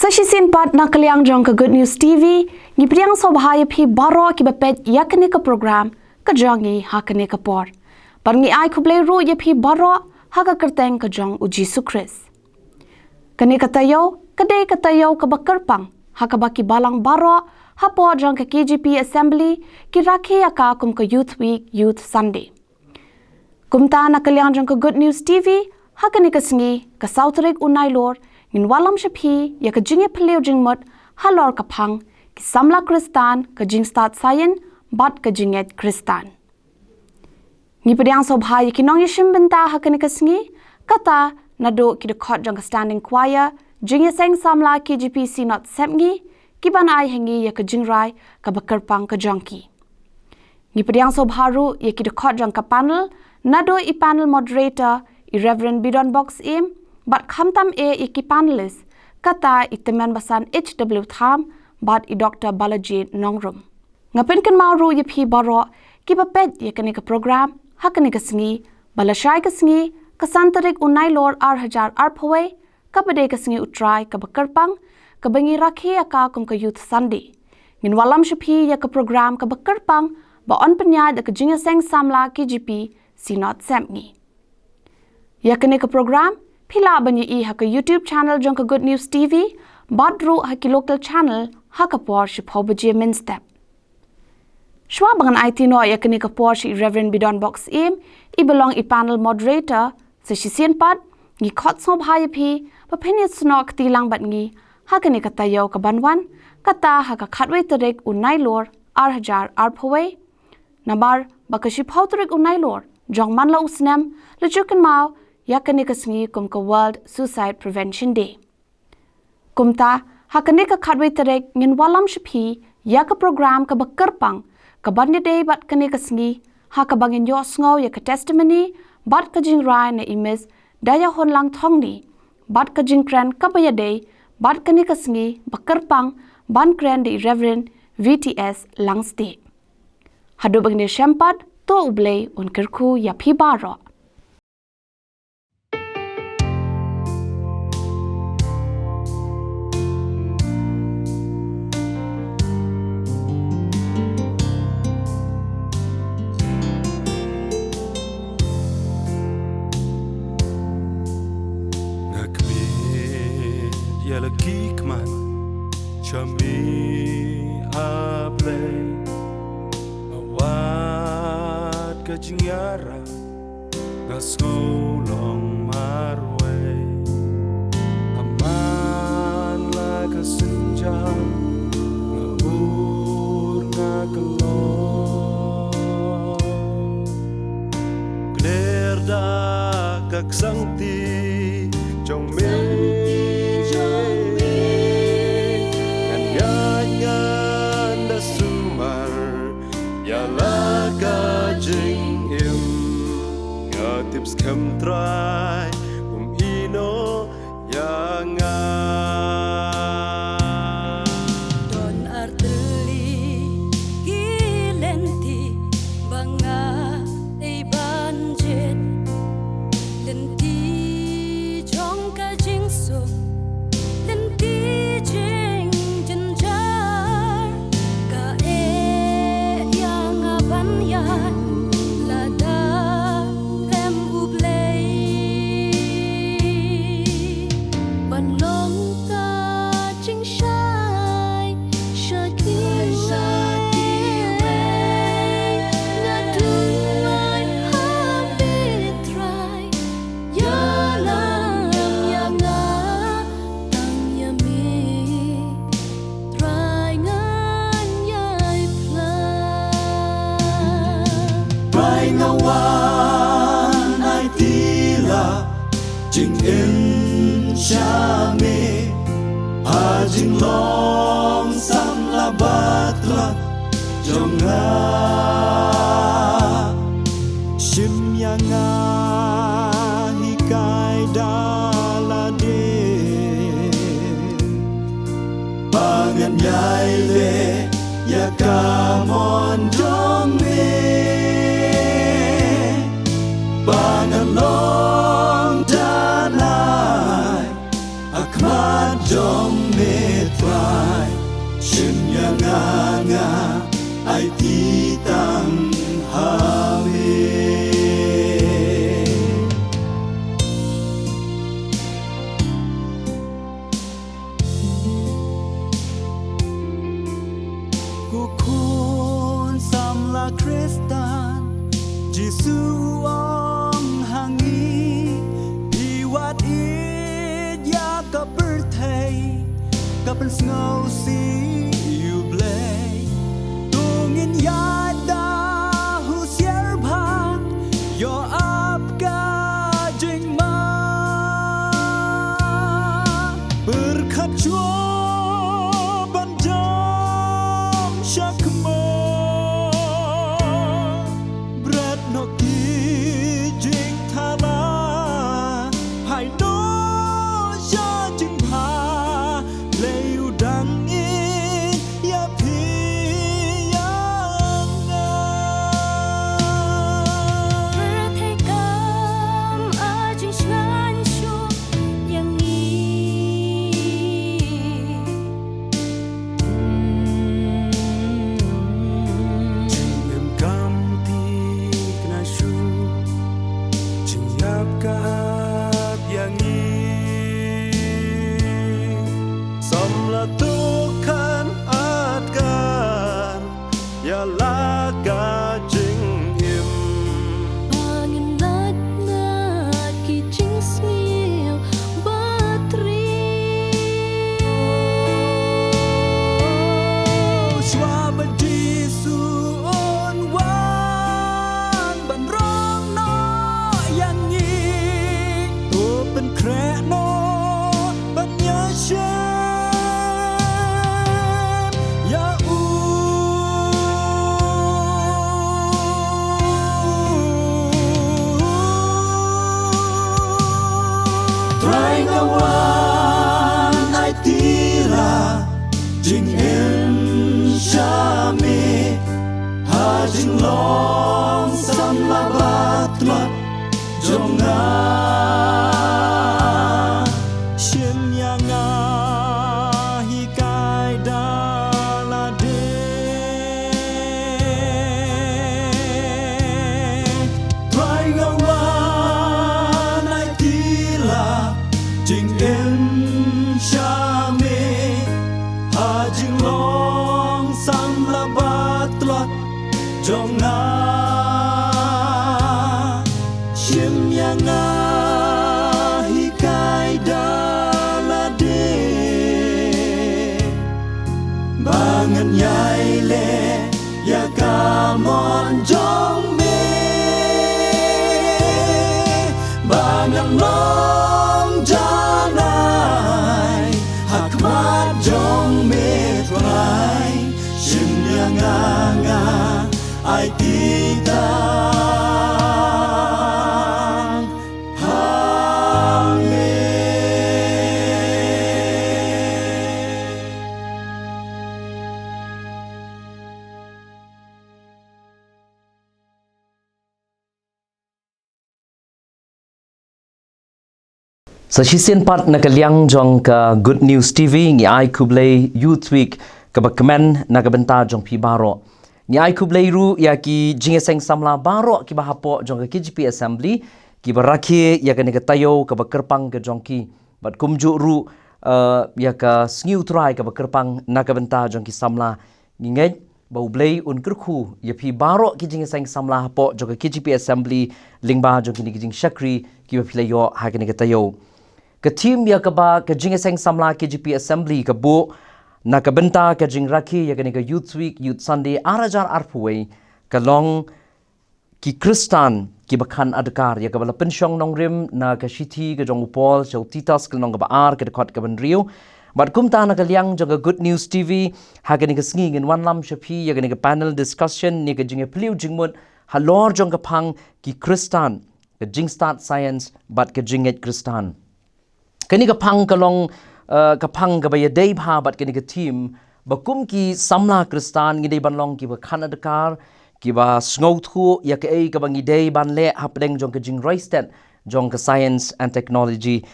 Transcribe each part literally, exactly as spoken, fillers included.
Sa shisien pat na ka liang jong ka Good News T V, ngi pdiang sngewbha ïa phi baroh kiba peit ïa kane ka program ka jong ngi ha kane ka por. Bad ngi ai khublei ruh ïa phi baroh ha ka kyrteng ka jong U Jisu Khrist. Kane ka taïew ka dei ka taïew kaba kyrpang ha kaba ki balang baroh hapoh jong ka K J P Assembly ki rakhe ïa ka kum ka Youth Week, Youth Sunday. Kumta na ka liang jong ka Good News T V, ha kane ka sngi, ka saw tarik u Nailur, ngin wallam sha phi ïa ka jingïaphylliew jingmut halor ka phang ki samla Khristan, ka jingstad saian bad ka jingngeit Khristan. Ngi pdiang sngewbha ïa ki nongïashim bynta ha kane ka sngi, kata naduh ki dkhot jong ka Standing Choir, jingïaseng samla K J P Synod Sepngi, ki ban ai ha ngi ïa ka jingrai kaba kyrpang ka jong ki. Ngi pdiang sngewbha ruh ïa ki dkhot jong ka panel, naduh i panel moderator, i Reverend Bidon Boxim, bad khamtam eh ïa ki panelist, kata i Tymmen Basan H W Tham, bad i Doctor Balaji Nongrum. Nga pynkynmaw ruh ïa phi baroh kiba peit ïa kane ka program ha kane ka sngi, ba lashai ka sngi, ka san tarik u Nailur ar hajar arphew wei, kaba dei ka sngi U Trai kaba kyrpang, kaba ngi rakhe ïa ka kum ka Youth Sunday. Ngin wallam sha phi ïa ka program kaba kyrpang, ba yn pynïaid da ka jingïaseng samla K J P Synod Sepngi. Ïa kane ka program phi lah ban ïohi ha ka YouTube channel jong ka Good News T V, bad ruh ha ki local channel ha ka por shiphew baje mynstep. Shuwa ba ngan aiti noh ïa kane ka por sha i Reverend Bidon Boxim, iba long i panel moderator, sa shisien pat, ngi khot sngewbha ïa phi ba phin ïasnoh kti lang bad ngi ha kane ka taïew ka ban wan, kata ha ka khatwei tarik u Nailur ar hajar arphew wei, namar ba ka shiphew tarik u Nailur jong man la u snem la ju kynmaw ïa kane ka sngi kum ka World Suicide Prevention Day. Kumta, ha kane ka khatwei tarik ngin wallam sha phi ïa ka program kaba kyrpang, ka ban ïadei bad kane ka sngi, ha kaba ngin ïohsngew ïa ka testimony bad ka jingrai na i Miss Dayahunlang Thongni, bad ka jingkren kaba ïadei bad kane ka sngi ba kyrpang, ban kren da i Reverend V T S Langstieh. Haduh ba ngin ïashem pat, to U Blei un kyrkhu ïa phi baroh. Nga khmih ïa la ki khmat sha me, A Blei, nga wad ka jingïarap, nga sngew long marwei. A man la ka sienjam, nga ur nga kloi. Kler da ka ksangti jong me, ngan ïaid ngan da sumar ïa la ka jingim. Nga tip skhem Trai um ïehnoh ïa nga. Don artylli ki lynti ba nga dei ban jied. Lynti jong ka jingsuk, lynti jingjynjar, ka eh ïa nga ban ïaid lada rem U Blei. Ban long ka jingshai sha kiwei, nga duwai ha me Trai, ïalam ïa nga, tang ïa me Trai ngan ïai phla. Trai nga wan aiti la jingim sha me, ha jinglong samla ba tlot jong nga. Shim ïa nga, hikai da lade, ba ngan ïai leh ïa ka mon jong me, ba ngan long janai ha khmat jong me. La Khristan, Jisu u ong ha ngi, phi wad ïeit ïa ka pyrthei, ka pynsngewsih ïa U Blei. To ngin ïaid da husiar bha, ïoh ap ka jingma. Pyrkhat shuwa ban jam sha khmat. Bret noh ki jingthala, phai noh sha jingbha, Blei u dang ïeit ïa phi ïa nga. Pyrthei kam ai jingshngaiñ shuh ïa ngi. Jingim kam thikna shuh, jingïap ka ap ïa ngi. Samla to khan adkar ïa la ka jingim. Ba ngin lait na ki jingsniew ba trei. Shuwa ba Jisu un wan ban rong noh ïa ngi, to pynkhreh noh ban ïashem ïa u. Trai nga wan ai tila jingim sha me, ha jinglong samla ba tlot jong nga. Shim ïa nga, hikai da lade. Trai nga wan ai tila jingim sha me, ha jinglong samla ba tlot jong nga. Shim ïa nga, hikai da lade, ba ngan ïai leh ïa ka mon jong me, ba ngan long janai ha khmat jong me Trai. Shim ïa nga, nga ai ti tang ha me. Sa shisien pat na ka liang jong ka Good News T V, ngi ai khublei Youth Week kaba kmen na ka bynta jong phi baroh. Ngi ai khublei ruh ïa ki jingïaseng samla baroh kiba hapoh jong ka K J P Assembly, kiba rakhe ïa kane ka taïew kaba kyrpang ka jong ki. Bad kumjuh ruh, eh, ïa ka sngi U Trai kaba kyrpang na ka bynta jong ki samla. Ngi ngeit ba U Blei un kyrkhu ïa phi baroh ki jingïaseng samla hapoh jong ka K J P Assembly lyngba jong kine ki jingshakri kiba phi la ïoh ha kane ka taïew. Ka theme ïa kaba ka jingïaseng samla K J P Assembly ka buh na ka bynta ka jingrakhe ïa kane ka Youth Week, Youth Sunday ar hajar arphew wei ka long ki Khristan kiba khan adkar, ïa kaba la pynshong nongrim na ka shithi ka jong u Paul sha u Titus, ka lynnong kaba ar, ka dkhot kaba hynriew. Bad kumta na ka liang jong ka Good News T V, ha kane ka sngi ngin wanlam sha phi ïa kane ka panel discussion, ne ka jingïapylliew jingmut halor jong ka phang ki Khristan, ka jingstad science bad ka jingngeit Khristan. Kane ka phang ka long, eh, ka phang kaba ïadei bha bad kane ka theme, ba kum ki samla Khristan ngi dei ban long kiba khan adkar, kiba sngewthuh ïa kaei kaba ngi dei ban leh hapdeng jong ka jingroi stet jong ka science and technology.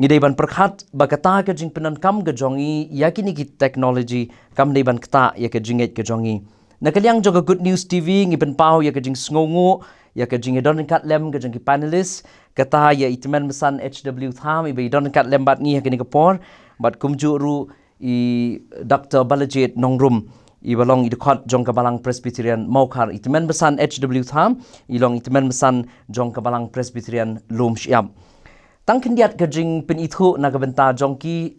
Ngi dei ban pyrkhat ba kata ka jingpyndonkam ka jong ngi ïa kine ki technology kam dei ban ktah ïa ka jingngeit ka jong ngi. Na ka liang jong ka Good News T V ngi pynpaw ïa ka jingsngewnguh ïa ka jingïadon ryngkat lem ka jong ki panelist, kata ïa i Tymmen Basan H W Tham iba ïadon ryngkat lem bad ngi ha kane ka por, bad kumjuh ruh i Doctor Balajied Nongrum, i ba long i dkhot jong ka Balang Presbyterian Mawkhar. I tymmen basan H W Tham i long i tymmen basan jong ka Balang Presbyterian Lumshyiap. Tang khyndiat ka jingpynithuh na ka bynta jong ki,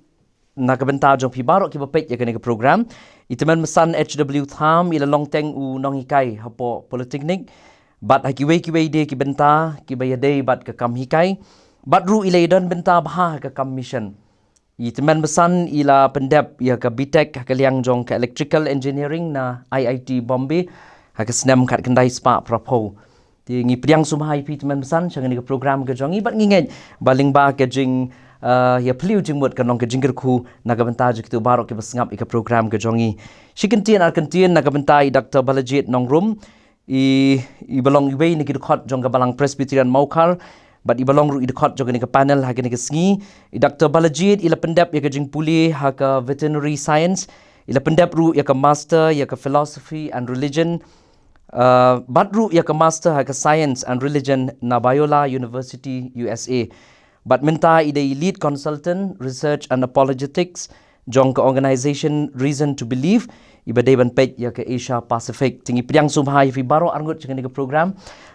na ka bynta jong phi baroh ki ba peit ïa kane ka program. I tymmen basan H W Tham i la long teng u nonghikai hapoh Polytechnic, bad ha kiwei kiwei de ki bynta ki ba ïadei bad ka kam hikai, bad ruh i la ïadon bynta bha ha ka kam mission. I tymmen basan i la pyndep ïa ka B Tech ha ka liang jong ka Electrical Engineering na I I T Bombay ha ka snem khatkhyndai spah phraphew. Te ngi pdiang sngewbha ïa phi tymmen basan sha kane ka program ka jong ngi, bad ngi ngeit ba lyngba ka jing, uh, ïa phylliew jingmut kan long ka jingkyrkhu na ka bynta jong kito baroh ki ba sngap ïa ka program ka jong ngi. Shi kyntien ar kyntien na ka bynta i Doctor Balajied Nongrum, i, i ba long iwei na ki dkhot jong ka Balang Presbyterian Mawkhar, bad i ba long ruh i dkhot jong kane ka panel ha kane ka sngi. I Doctor Balajied i la pyndep ïa ka jingpule ha ka Veterinary Science, i la pyndep ruh ïa ka Master ïa ka Philosophy and Religion, uh, bad ruh ïa ka Master ha ka Science and Religion na Biola University, U S A. Bad mynta i dei i Lead Consultant Research and Apologetics jong ka organization Reason to Believe, i ba dei ban peit ïa ka Asia Pacific. Te ngi pdiang sngewbha ïa phi baroh arngut sha kane ka program,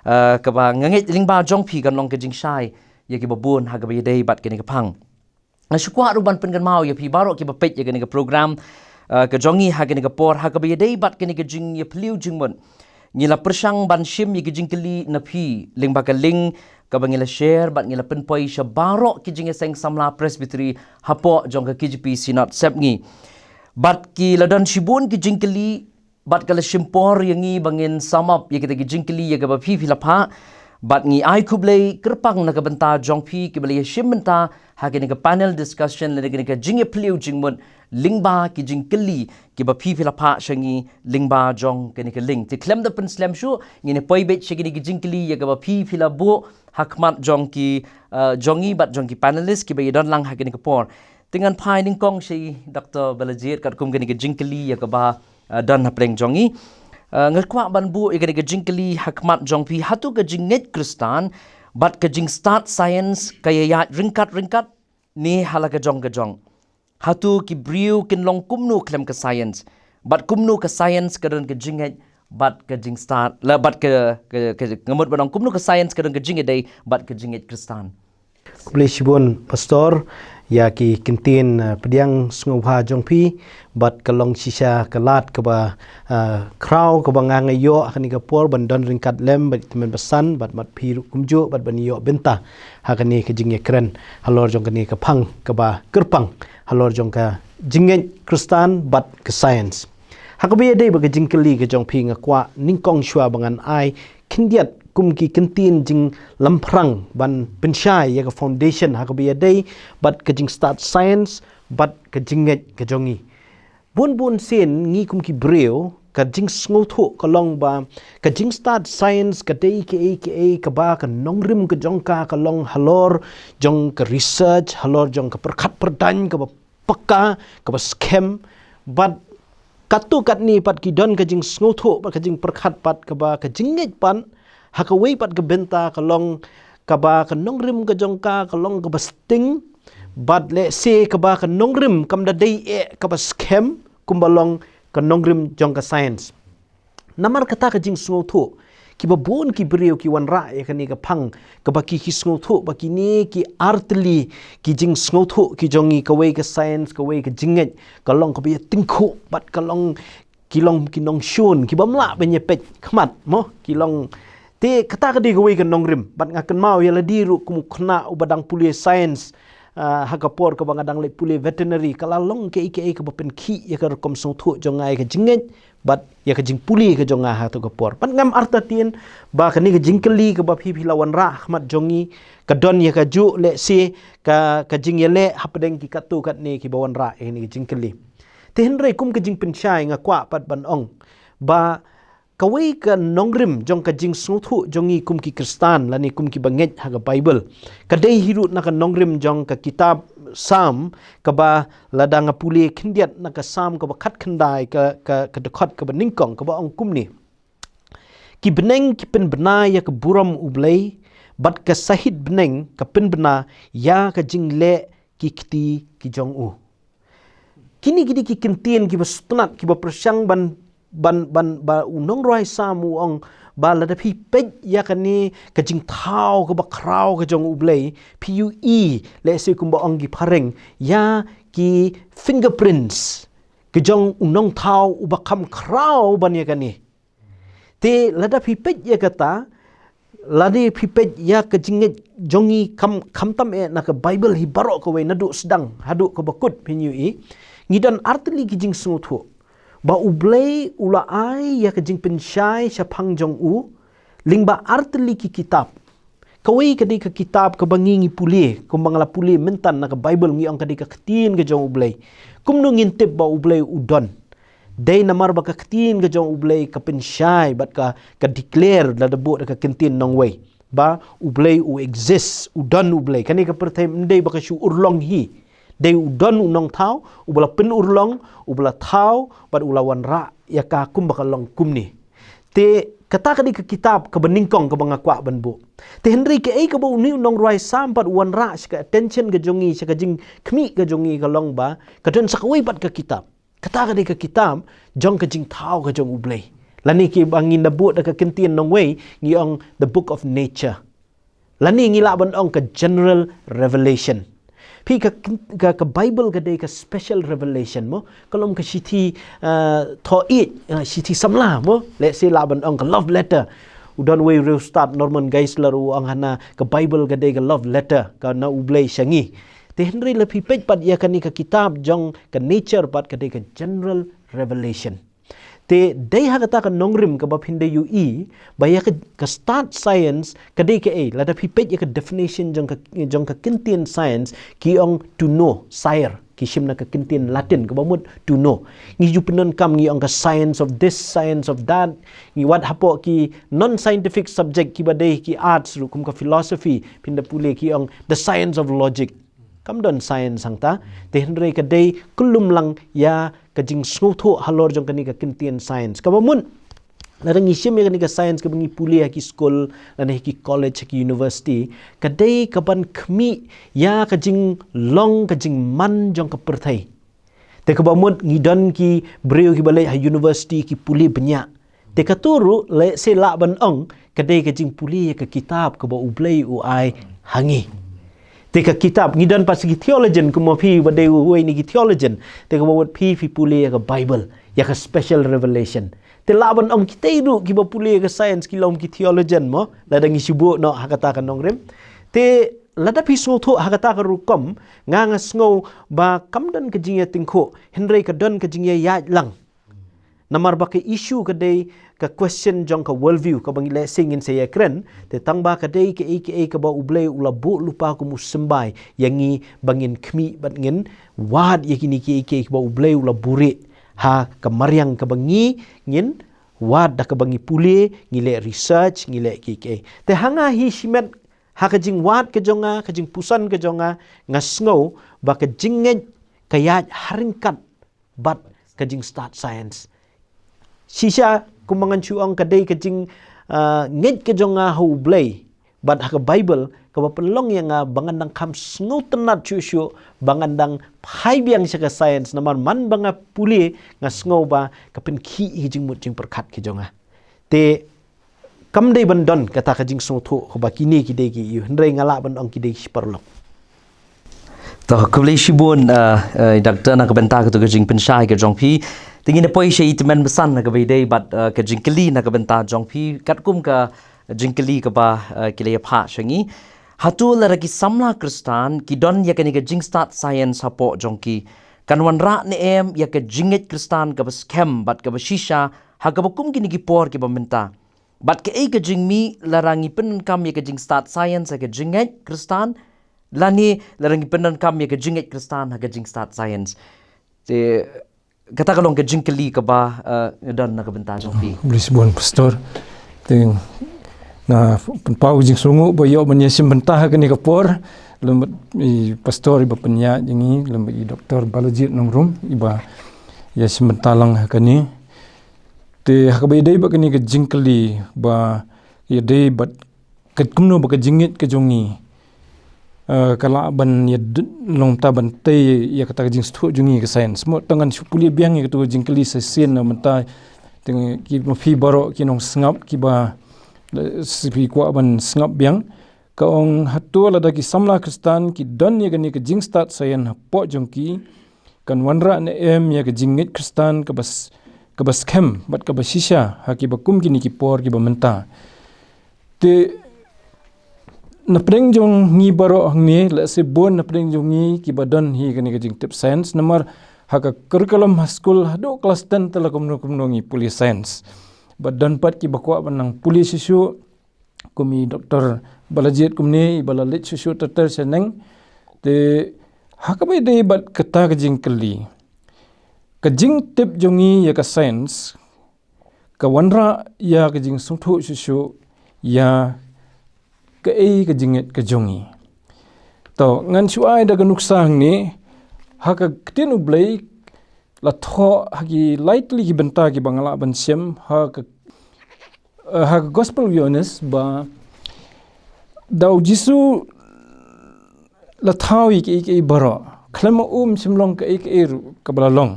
uh, ka ba nga ngeit lyngba jong phi kan long ka jingshai ïa ki ba bun ha ka ba ïadei bad kane ka phang. Nga shu kwah ruh ban pynkynmaw ïa phi baroh ki ba peit ïa kane ka program, uh, ka jong ngi ha kane ka por, ha ka ba ïadei bad kane ka jingïaphylliew jingmut. Ngi la pyrshang ban shim ïa ki jingkylli na phi lyngba ka link ka ba ngi la share, bad ngi la pynpoi sha baroh ki jingïaseng samla Presbytery hapoh jong ka K J P Synod Sepngi. Bad ki la don shibun ki jingkylli, bad ka la shim por ïa ngi ba ngin sum up ïa kita ki jingkylli ïa ka ba phi phi la phah. Bad ngi ai khublei kyrpang na ka bynta jong phi ki ba la ïa shim bynta ha kane ka panel discussion lane kane ka jingïaphylliew jingmut lyngba ki jingkylli ki ba phi phi la phah sha ngi lyngba jong kane ka link. Te khlem da pynslem shuh, ngin ïa poi beit sha kine ki jingkylli ïa ka ba phi phi la buh ha khmat jong ki, uh, jong ngi bad jong ki panelist ki ba ïa don lang ha kane ka por. Te ngan phai nyngkong sha i Doctor Balajied katkum kane ka jingkylli ïa ka ba, uh, don hapdeng jong ngi. Uh, nga kwah ban buh ïa kane ka jingkylli ha khmat jong phi, hato ka jingngeit Khristan bad ka jingstad science ka ïa ïaid ryngkat ryngkat ne ha la ka jong ka jong? Hato ki briew kin long kumno khlem ka science, bad kumno ka science ka don ka jingngeit bad ka jingstad, la bad ka, ka, ka, nga mut ban ong kumno ka science ka don ka jingïadei bad ka jingngeit Khristan? Khublei shibun Pastor ïa ki kyntien, uh, pdiang sngewbha jong phi, bad ka long shisha ka lad ka ba, uh, khraw ka ba nga nga ïoh ha kane ka por ban don ryngkat lem bad i tymmen basan bad mat phi ruh kumjuh bad ban ïoh bynta ha kane ka jingïakren halor jong kane ka phang ka ba kyrpang halor jong ka jingngeit Khristan bad ka science. Ha ka ba ïadei bad ka jingkylli ka jong phi, nga kwah nyngkong shuwa ba ngan ai khyndiat kum ki kyntien jinglamphrang ban pynshai ïa ka foundation ha ka ba ïadei bad ka jingstad science bad ka jingngeit ka jong ngi. Bun bun sien ngi kum ki briew, ka jingsngewthuh ka long ba ka jingstad science ka dei kaei kaei ka ba ka nongrim ka jong ka ka long halor jong ka research, halor jong ka pyrkhat pyrdaiñ ka ba paka, ka ba skhem. Bad katto katne pat ki don ka jingsngewthuh bad ka jingpyrkhat pat ka ba ka jingngeit pat ha kawei pat ka bynta ka long ka ba ka nongrim ka jong ka ka long ka ba sting. Bad lehse ka ba ka nongrim kam da dei eh ka ba skhem kumba long ka nongrim jong ka science. Namar kata ka jingsngewthuh ki ba bun ki briew ki wanrah ïa kane ka phang ka ba ki, ki sngewthuh ba kine ki artylli ki jingsngewthuh ki jong ngi, kawei ka science, kawei ka jingngeit, ka long ka ba ïa tyngkhuh bad ka long, ki long ki nongshun ki bym lah ban ïa peit khmat mo, ki long. Te kata ka dei kawei ka nongrim, bad nga kynmaw ïa lade ruh kum u khynnah u ba dang pule science, ah, ha ka por ka ba nga dang leit pule veterinary, ka la long kaei kaei ka ba pynkhih ïa ka rukom sngewthuh jong nga ïa ka jingngeit bad ïa ka jingpule ka jong nga ha tu ka por. Bad ngam artatien ba kane ka jingkylli ka ba phi phi la wanrah ha khmat jong ngi ka don ïa ka juh lehse ka, ka jingïaleh hapdeng ki katto katne ki ba wanrah ïa kane ka jingkylli. Te hynrei kum ka jingpynshai nga kwah pat ban ong ba kawei ka nongrim jong ka jingsngewthuh jong ngi kum ki Khristan lane kum ki ba ngeit ha ka Baibl ka dei hi ruh na ka nongrim jong ka kitab Salm, ka ba lada nga pule khyndiat na ka Salm ka ba khatkhyndai ka, ka, ka dkhot ka ba nyngkong ka ba ong kumne: Ki bneng ki pynbna ïa ka burom U Blei, bad ka sahit bneng ka pynbna ïa ka jingleh ki kti ki jong u. Kine ki dei ki kyntien ki ba sngewtynnat ki ba pyrshang ban ban, ban, ba u nongrwai Salm u ong ba lada phi peit ïa kane ka jingthaw kaba khraw ka jong U Blei, phi ïohi, lehse kumba ong ki phareng, ïa ki fingerprints ka jong u nongthaw uba kham khraw ban ïa kane. Te lada phi peit ïa kata, lada phi peit ïa ka jingngeit jong ngi kham, khamtam eh na ka Baibl hi baroh kawei naduh sdang haduh kaba kut, phin ïohi, ngi don artylli ki jingsngewthuh ba U Blei u la ai ïa ka jingpynshai shaphang jong u lyngba artylli ki kitab. Kawei ka dei ka kitab kaba ngi, ngi pule, kumba nga la pule mynta na ka Baibl, ngi ong ka dei ka ktien ka jong U Blei. Kumno ngin tip ba U Blei u don? Dei namar ba ka ktien ka jong U Blei ka pynshai bad ka, ka declare lada buh da ka ktien nongwei ba U Blei u exist, u don U Blei. Kane ka pyrthei ym dei ba ka shu urlong hi. Dei u don u nongthaw uba la pynurlong, uba la thaw bad u la wanrah ïa ka kumba ka long kumne. Te kata ka dei ka kitab kaba nyngkong kaba nga kwah ban buh. Te hynrei kaei kaba une u nongrwai Salm pat u wanrah sha ka attention ka jong ngi, sha ka jingkhmih ka jong ngi, ka long ba ka don sa kawei pat ka kitab. Kata ka dei ka kitab jong ka jingthaw ka jong U Blei. Lane kiba ngin da buh da ka ktien nongwei ngi ong the book of nature. Lane ngi lah ban ong ka general revelation. Phi, ka, ka, ka Baibl ka dei ka special revelation mo. Ka long ka shithi, uh, thohit, uh, shithi samla mo. Lehse lah ban ong ka love letter. U don uwei u riewstad, Norman Geisler, u ong hana ka Baibl ka dei ka love letter ka na U Blei sha ngi. Te hynrei lada phi peit pat ïa kane ka kitab jong ka nature pat ka dei ka general revelation. Te dei ha kata ka nongrim kaba phin da ïohi ba ïa ka, ka stad science ka dei kaei. Lada phi peit ïa ka definition jong ka, jong ka ktien science, ki ong to know, sciar, ki shim na ka ktien Latin kaba mut to know. Ngi ju pyndonkam, ngi ong ka science of this, science of that. Ngi wad hapoh ki non-scientific subject kiba dei ki arts ruh, kum ka philosophy, phin da pule ki ong the science of logic. Kam don science hangta. Te hynrei ka dei kyllum lang ïa ka jingsngewthuh halor jong kane ka ktien science. Kaba mut lada ngi shim ïa kane ka science kaba ngi pule ha ki skul, lane ha ki college, ha ki university, ka dei kaban khmih ïa ka jinglong, ka jingman jong ka pyrthei. Te kaba mut ngi don ki briew kiba leit ha university ki pule bniah. Te kato ruh lehse lah ban ong ka dei ka jingpule ïa ka kitab kaba U Blei u ai ha ngi. Te ka kitab, ngi don pat sa ki theologian, kumba phi ba dei uwei na ki theologian. Te kaba mut phi, phi pule ïa ka Baibl, ïa ka special revelation. Te lah ban ong kitei ruh kiba pule ïa ka science ki long ki theologian mo, lada ngi shu buh noh ha kata ka nongrim. Te lada phi sngewthuh ha kata ka rukom, nga, nga sngew ba kam don ka jingïatyngkhuh, hynrei ka don ka jingïaïaid lang. Namar ba ka issue ka dei ka question jong ka worldview kaba ngi lehse ngin sa ïakren, te tang ba ka dei kaei kaei kaba U Blei u la buh lypa kum u symbai ïa ngi ba ngin khmih bad ngin wad ïa kine kiei kiei kaba U Blei u la buhrieh ha ka mariang kaba ngi, ngin wad da kaba ngi pule, ngi leh research, ngi leh kiei kiei. Te ha nga hi shimet, ha ka jingwad ka jong nga, ka jingpuson ka jong nga, nga sngew ba ka jingngeit ka ïaid ha ryngkat bad ka jingstad science. Shisha kumba ngan shu ong ka dei ka jing, ah, ngeit ka jong nga ha U Blei bad ha ka Baibl kaba pynlong ïa nga ba ngan dang kham sngewtynnad shuh shuh, ba ngan dang phai biang sha ka science, namar man ba nga pule nga sngew ba ka pynkhih ïa ka jingmut jingpyrkhat ka jong nga. Te kam dei ban don kata ka jingsngewthuh kaba kine ki dei ki ïa u, hynrei nga lah ban ong ki dei ki paralok. To, khublei shibun, eh, eh, Doctor, na ka bynta katu ka jingpynshai ka jong phi. Te ngin da poi sha i tymmen basan na kaba ïadei bad, eh, ka jingkylli na ka bynta jong phi, katkum ka jingkylli kaba, eh, ki la ïa phah sha ngi. Hato lada ki samla Khristan ki don ïa kane ka jingstad science hapoh jong ki, kan wanrah ne em ïa ka jingngeit Khristan kaba skhem bad kaba shisha ha kaba kum kine ki por kiba mynta? Bad kaei ka jingmih lada ngi pyndonkam ïa ka jingstad science ha ka jingngeit Khristan, lane lada ngi pyndonkam ïa ka jingngeit Khristan ha ka jingstad science? Te kata ka long ka jingkylli kaba, eh, nga don na ka bynta jong phi. Khublei shibun Pastor. Te nga pynpaw jingsngewnguh ba ïoh ban ïashim bynta ha kane ka por lem bad i Pastor iba pynïaid ïa ngi, lem bad i Doctor Balajied Nongrum iba ïashim bynta lang ha kane. Te ha kaba ïadei bad kane ka jingkylli ba ïadei bad kat kumno ba ka jingngeit ka jong ngi, eh, ka lah ban ïa d-, long ta ban tei ïa kata ka jingsngewthuh jong ngi ka science. Mo tang ngan shu pule biang ïa katu ka jingkylli sa shisien na bynta Te ki ma phi baroh ki nongsngap kiba, eh, phi kwah ban sngap biang. Ka ong, hato lada ki samla Khristan ki don ïa kane ka jingstad science hapoh jong ki, kan wanrah ne em ïa ka jingngeit Khristan kaba s-, kaba skhem bad kaba shisha ha kiba kum kine ki por kiba mynta. Te napdeng jong ngi baroh hangne, lehse bun napdeng jong ngi kiba don hi kane ka jingtip science, namar ha ka curriculum ha skul haduh klas ten te la kumno kumno ngi pule science. Bad don pat kiba kwah ban nang pule shisha, kum i Doktor Balajied kumne, iba la leit shisha ter ter shaneng. Te ha kaba ïadei bad kata ka jingkylli, ka jingtip jong ngi ïa ka science ka wanrah ïa ka jingsngewthuh shisha ïa kaei ka jingngeit ka jong ngi. To, ngan shu ai da ka nuksa hangne, ha ka ktien U Blei la thoh ha ki lai tylli ki bynta kiba nga lah ban shem, ha ka, eh, ha ka Gospel Ïoannis ba da U Jisu la thaw ïa kiei kiei baroh, khlem ma u ym shym long kaei kaei ruh kaba la long.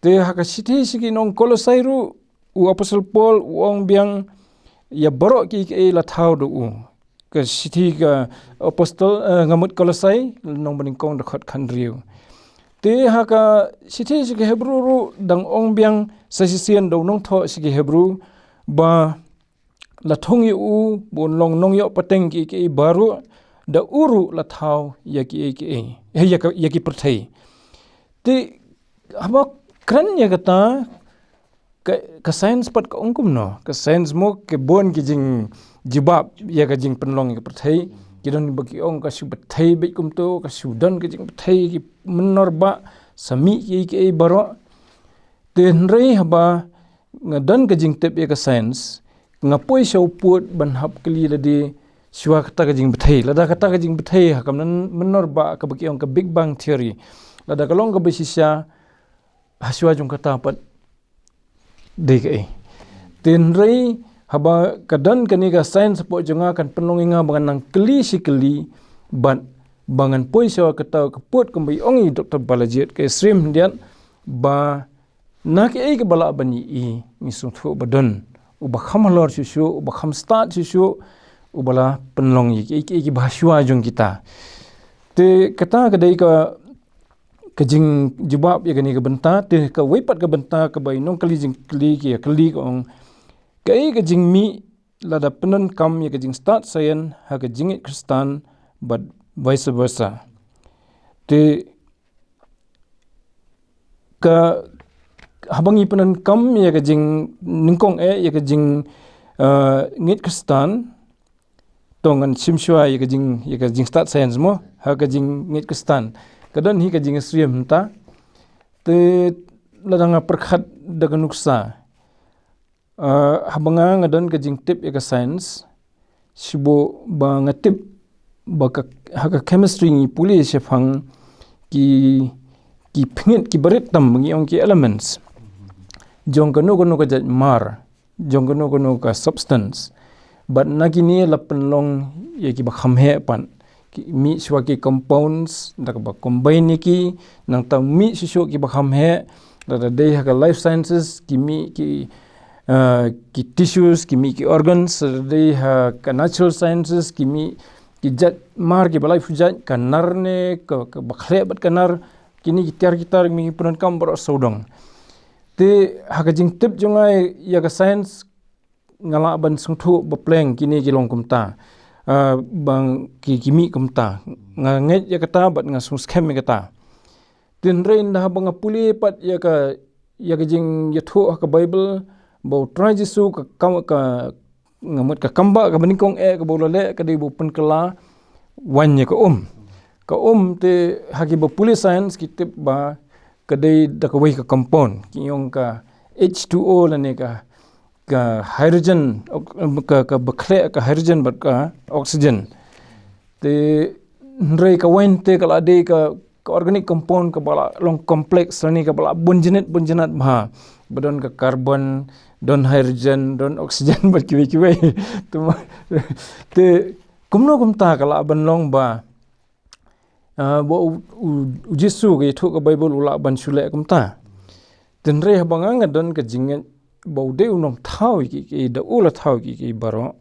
Te ha ka shithi sha ki nong Kolosai ruh, u Apostol Paul u ong biang ïa baroh kiei kiei la thaw da u. Ka shithi ka Apostol, eh, nga mut Kolosai, lynnong banyngkong, dkhot khathynriew. Te ha ka shithi sha ki Hebru ruh dang ong biang sa shisien da u nongthoh sha ki Hebru ba la thung ïa u ba un long nongïoh pateng kiei kiei baroh, da u ruh la thaw ïa kiei kiei, eh, ïa ka, ïa ki pyrthei. Te haba kren ïa kata, ka, ka science pat ka ong kumno? Ka science mo, ka bun ki jingjubab ïa ka jingpynlong ïa ka pyrthei. Ki don ba ki ong ka shu pyrthei beit kumto, ka shu don ka jingpyrthei, ki mynnor ba sa mih kiei kiei baroh. Te hynrei haba nga don ka jingtip ïa ka science, nga poi sha u pud ban hap kylli lade shuwa kata ka jingpyrthei. Lada kata ka jingpyrthei ha ka myn-, mynnor ba kaba ki ong ka Big Bang Theory, lada ka long kaba shisha, ha shuwa jong kata pat dei kaei? Te hynrei haba ka don kane ka science hapoh jong nga, kan pynlong ïa nga ba ngan nang kylli shi kylli, bad ba ngan poi sha kata ka pud kumba i ong i Doktor Balajied, ka ïasyriem khyndiat ba na kaei kaba lah ban ïohi, ngi sngewthuh ba don uba kham halor shuh shuh, uba kham stad shuh shuh, uba la pynlong ïa kiei kiei kiba ha shuwa jong kita. Te kata ka dei ka, ka jingjubab ïa kane ka bynta. Te kawei pat ka bynta kaba i nongkylli jingkylli ki ïa kylli, ka ong, kaei ka jingmih lada pyndonkam ïa ka jingstad science ha ka jingngeit Khristan bad vice versa? Te ka, haba ngi pyndonkam ïa ka jingnyngkong, eh, ïa ka jing, eh, ngeit Khristan, to ngan shim shuwa ïa ka jing, ïa ka jingstad science mo, ha ka jingngeit Khristan ka don hi ka jingïasyriem mynta. Te lada nga pyrkhat da ka nuksa, eh, haba nga, nga don ka jingtip ïa ka science, shibun ba nga tip ba ka, ha ka chemistry ngi pule shaphang ki, ki phngit, ki barit tam, ngi ong ki elements jong kano kano ka jait mar, jong kano kano ka substance. Bad na kine la pynlong ïa kiba kham heh pat, ki mih shuwa ki compounds, da kaba combine ïa ki, nangta mih shuh shuh kiba kham heh. Lada dei ha ka life sciences, ki mih ki, eh, ki tissues, ki mih ki organs. Lada dei ha ka natural sciences, ki mih ki jait mar kiba laiphew jait, ka nar ne ka, kaba khleh bad ka nar, kine ki tiar ki tar ngi pyndonkam baroh sawdong. Te ha ka jingtip jong nga ïa ka science, nga lah ban sngewthuh ba pleng kine ki long kumta, ah, ba ki, ki mih kumta. Nga ngeit ïa kata bad nga sngewskhem ïa kata. Te hynrei ynda haba nga pule pat ïa ka, ïa ka jingïathuh ha ka Baibl, ba U Trai Jisu ka kam, ka, nga mut ka kambah kaba nyngkong eh kaba u la leh ka dei ba u pynkylla waiñ ïa ka um. Ka um te ha kiba pule science ki tip ba ka dei da kawei ka compound, ki ong ka H two O lane ka, ka hydrogen, ok, ka, kaba khleh ka hydrogen bad ka oxygen. Te hynrei ka waiñ te ka la dei ka, ka organic compound kaba la long complex lane kaba la bun jynit bun jynat bha. Ba don ka carbon, don hydrogen, don oxygen bad kiwei kiwei. Te ma, te kumno kumta ka lah ban long ba, ah, ba U, U, U Jisu ka ïathuh ka Baibl u lah ban shu leh kumta? Te hynrei haba nga, nga don ka jingngeit ba u dei u nongthaw ïa ki, ki da u la thaw ki, ki baroh.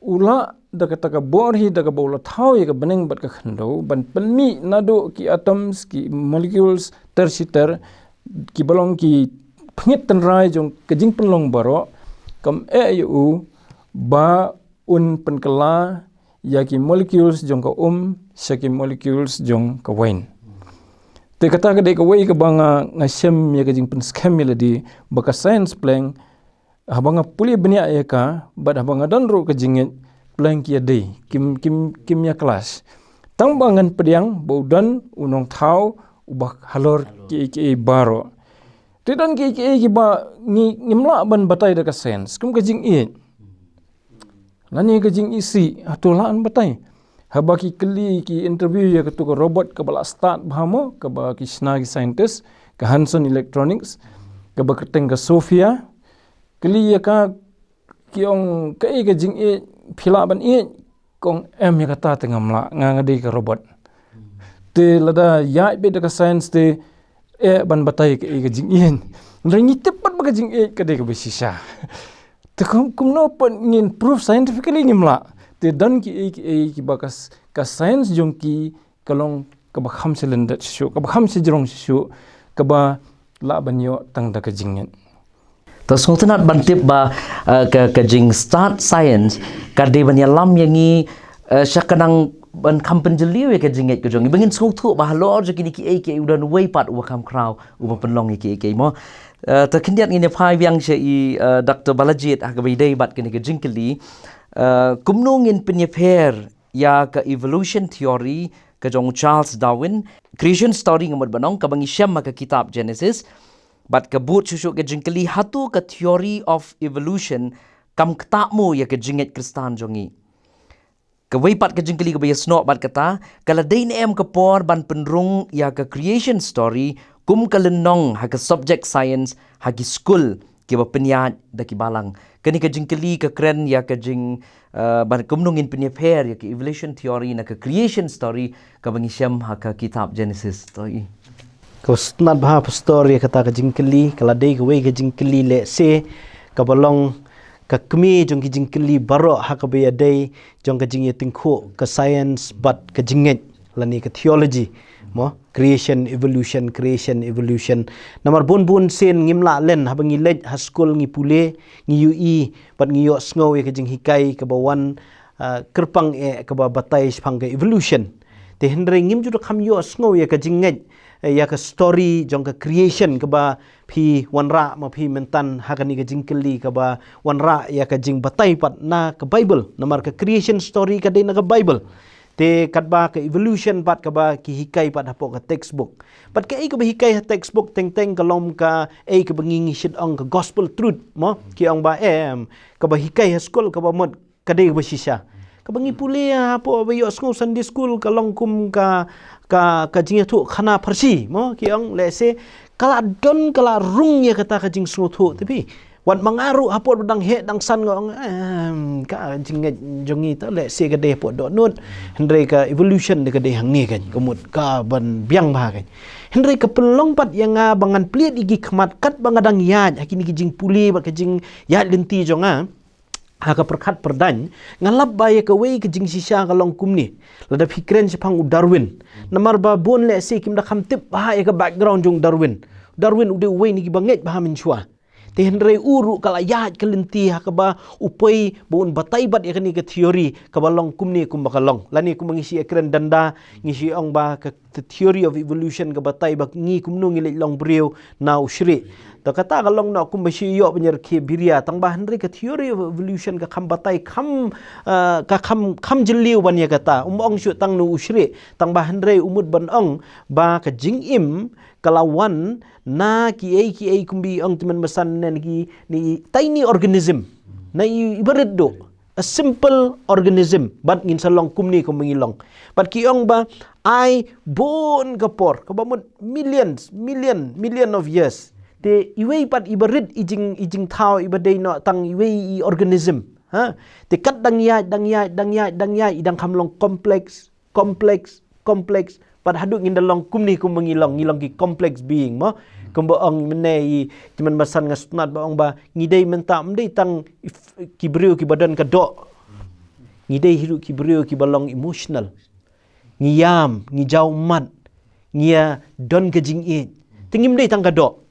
U lah da kata ka bor hi da kaba u la thaw ïa ka bneng bad ka khyndew ban pynmih naduh ki atoms, ki molecules ter shi ter, kiba long ki pynïaid tynrai jong ka jingpynlong baroh. Kam eh ïa u ba un pynkylla ïa ki molecules jong ka um sha ki molecules jong ka wine. Te kata ka dei kawei kaba nga, nga shem ïa ka jingpynskhem ïa lade ba ka science pleng, haba nga pule bniah ïa ka bad haba nga don ruh ka jingngeit, pleng ki ïadei, kim, kim, kim ïa clash. Tang ba ngan pdiang ba u don u nongthaw uba halor kiei kiei baroh. Te don kiei kiei kiba ngi, ngim lah ban batai da ka science, kum ka jingïeit lane ka jingisih, hato lah ban batai? Haba ki kylli, ki interview ïa katu ka robot kaba la start bha mo, kaba ki shna ki scientist, ka Hanson Electronics, kaba kyrteng ka Sophia. Kylli ïa ka, ki ong, kaei ka jingïeit phi lah ban ïeit? Ka ong, em, ïa kata te ngam lah, nga, nga dei ka robot. Te lada ïaid beit da ka science te eh ban batai kaei ka jingïeit. Hynrei ngi tip pat ba ka jingïeit ka dei kaba shisha. Te kum, kumno pat ngin prove scientifically? Ngim lah. Te don kiei kiei kiba ka s-, ka science jong ki ka long kaba kham shalyndet shisha, kaba kham shajrong shisha, kaba lah ban ïoh tang da ka jingngeit. To sngewtynnat ban tip ba, eh, ka, ka jingstad science ka dei ban ïalam ïa ngi, eh, sha ka nang ban kham pynjylliew ïa ka jingngeit ka jong ngi. Ba ngin sngewthuh ba halor jong kine kiei kiei u don uwei pat uba kham khraw uba pynlong ïa kiei kiei mo. Eh, to khyndiat ngin ïa phai biang sha i, eh, Doctor Balajied ha kaba ïadei bad kane ka jingkylli. Eh, kumno ngin pynïapher ïa ka evolution theory ka jong Charles Darwin, creation story nga mut ban ong, kaba ngi shem ha ka kitab Genesis, bad ka bud shuh shuh ka jingkylli, hato ka theory of evolution kam ktah mo ïa ka jingngeit Khristan jong ngi? Kawei pat ka jingkylli kaba ïasnoh bad kata, ka la dei ne em ka por ban pynrung ïa ka creation story kum ka lynnong ha ka subject science ha ki skul kiba pynïaid da ki balang? Kane ka jingkylli ka kren ïa ka jing, eh, ban kumno ngin pynïapher ïa ka evolution theory na ka creation story kaba ngi shem ha ka kitab Genesis. To i. Ka sngewtynnat bha pastor ïa kata ka jingkylli, ka la dei kawei ka jingkylli lehse kaba long ka kmie jong ki jingkylli baroh ha kaba ïadei jong ka jingïatyngkhuh ka science bad ka jingngeit lane ka theology mo, creation evolution, creation evolution. Namar bun bun sien ngim lah len, haba ngi leit ha skul ngi pule, ngi ïohi bad ngi ïohsngew ïa ka jinghikai kaba wan, ah, kyrpang eh kaba batai shaphang ka evolution. Te hynrei ngim ju da kham ïohsngew ïa ka jingngeit, eh, ïa ka story jong ka creation kaba phi wanrah ma phi mynta ha kane ka jingkylli kaba wanrah ïa ka jingbatai pat na ka Bible. Namar ka creation story ka dei na ka Bible. Te katba ka evolution pat kaba ki hikai pat hapoh ka textbook. Pat kaei kaba hikai ha textbook teng teng ka long kaei kaba ngi, ngi shait ong ka gospel truth mo. Ki ong ba em, kaba hikai ha skul kaba mut ka dei kaba shisha. Kaba ngi pule hapoh ba ïohsngew Sunday school ka long kum ka, ka, ka jingïathuhkhana pharshi mo, ki ong lehse ka la don, ka la rung ïa kata ka jingsngewthuh. Te phi, wat ma nga ruh hapoh ba dang heh dang san nga ong, em, ka jingngeit jong ngi to lehse ka dei hapoh dohnud, hynrei ka evolution te ka dei hangne kan, ka mut ka ban biang bha kan. Hynrei ka pynlong pat ïa nga ba ngan plied ïa ki khmat katba nga dang ïaid ha kine ki jingpule bad ka jingïaid lynti jong nga ha ka pyrkhat pyrdaiñ, nga lap ba ïa kawei ka jingshisha ka long kumne. Lada phi kren shaphang u Darwin, namar ba bun lehse kim da kham tip bha ïa ka background jong u Darwin. Darwin u dei uwei na kiba ngeit bha mynshuwa. Te hynrei u ruh ka la ïaid ka lynti ha kaba u poi ba un batai bad ïa kane ka theory kaba long kumne kumba ka long. Lane kumba ngi shu ïakren danda, ngi shu ong ba ka the theory of evolution ka batai ba ngi kumno ngi leit long briew na u shrieh. To kata ka long noh kumba shu ïoh ban ïarkhie biria, tang ba hynrei ka theory of evolution ka kham batai kham, ah, ka kham, kham jylliew ban ïa kata. Um ong shuh tang na u shrieh, tang ba hynrei u mut ban ong ba ka jingim ka la wan na kiei kiei kumba ong tymmen basan ne ki, ne tiny organism. Na i, ibarat duh a simple organism, bad ngin sa long kumne kumba ngi long. Bad ki ong ba ai bun ka por, kaba mut millions, million, million of years. Te iwei pat ibarit i jing, i jingthaw iba dei noh tang iwei i organism. Ha? Te kat dang ïaid, dang ïaid, dang ïaid, dang ïaid, i dang kham long complex, complex, complex. Bad haduh ngin da long kumne kumba ngi long, ngi long ki complex being mo. Kumba ong mynne i Tymmen Basan nga sngewtynnat ba ong ba ngi dei mynta ym dei tang ki briew kiba don ka doh. Ngi dei hi ruh ki briew kiba long emotional. Ngi ïam, ngi jaw ummat, ngi ïa don ka jingïeit. Te ngim dei tang ka doh.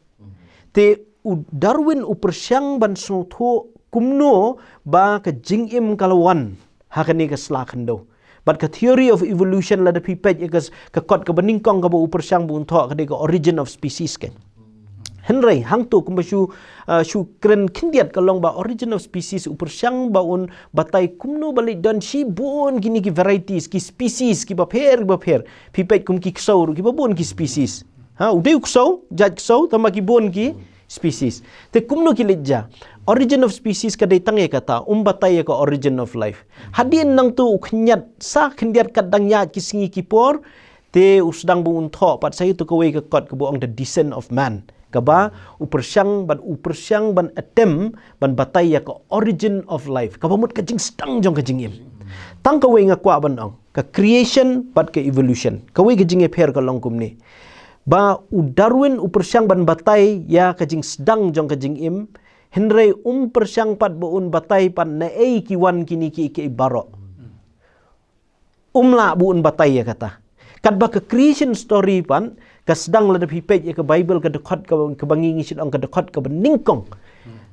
Te u Darwin u pyrshang ban sngewthuh kumno ba ka jingim ka la wan ha kane ka sla khyndew. Bad ka theory of evolution, lada phi peit ïa ka s-, ka kot kaba nyngkong kaba u pyrshang ba un thoh, ka dei ka Origin of Species, kan. Hynrei hangto kumba shu, uh, shu kren khyndiat ka long ba Origin of Species u pyrshang ba un batai kumno ba leit don shibun kine ki varieties, ki species kiba pher kiba pher. Phi peit kum ki ksew ruh kiba bun ki species. Ha, u dei u ksew, jait ksew, tangba ki bun ki species. Te kumno ki leit jia? Origin of Species ka dei tang ïa kata, um batai ïa ka origin of life. Hadien nangto u khyndiat, sa khyndiat kat dang ïaid ki sngi ki por, te u sdang ba un thoh pat sa ïa uto kawei ka kot kaba ong The Descent of Man. Kaba u pyrshang, ban u pyrshang ban attempt ban batai ïa ka origin of life, kaba mut ka jingsdang jong ka jingim. Tang kawei nga kwah ban ong, ka creation bad ka evolution. Kawei ka jingïapher ka long kumne. Ba u Darwin u pyrshang ban batai ïa ka jingsdang jong ka jingim, hynrei um pyrshang pat ba un batai pat naei ki wan kine ki, ki baroh. Um lah ba un batai ïa kata. Katba ka creation story pat, ka sdang lada phi peit ïa ka Bible, ka dkhot kaba, kaba ngi, ngi shu ong ka dkhot kaba nyngkong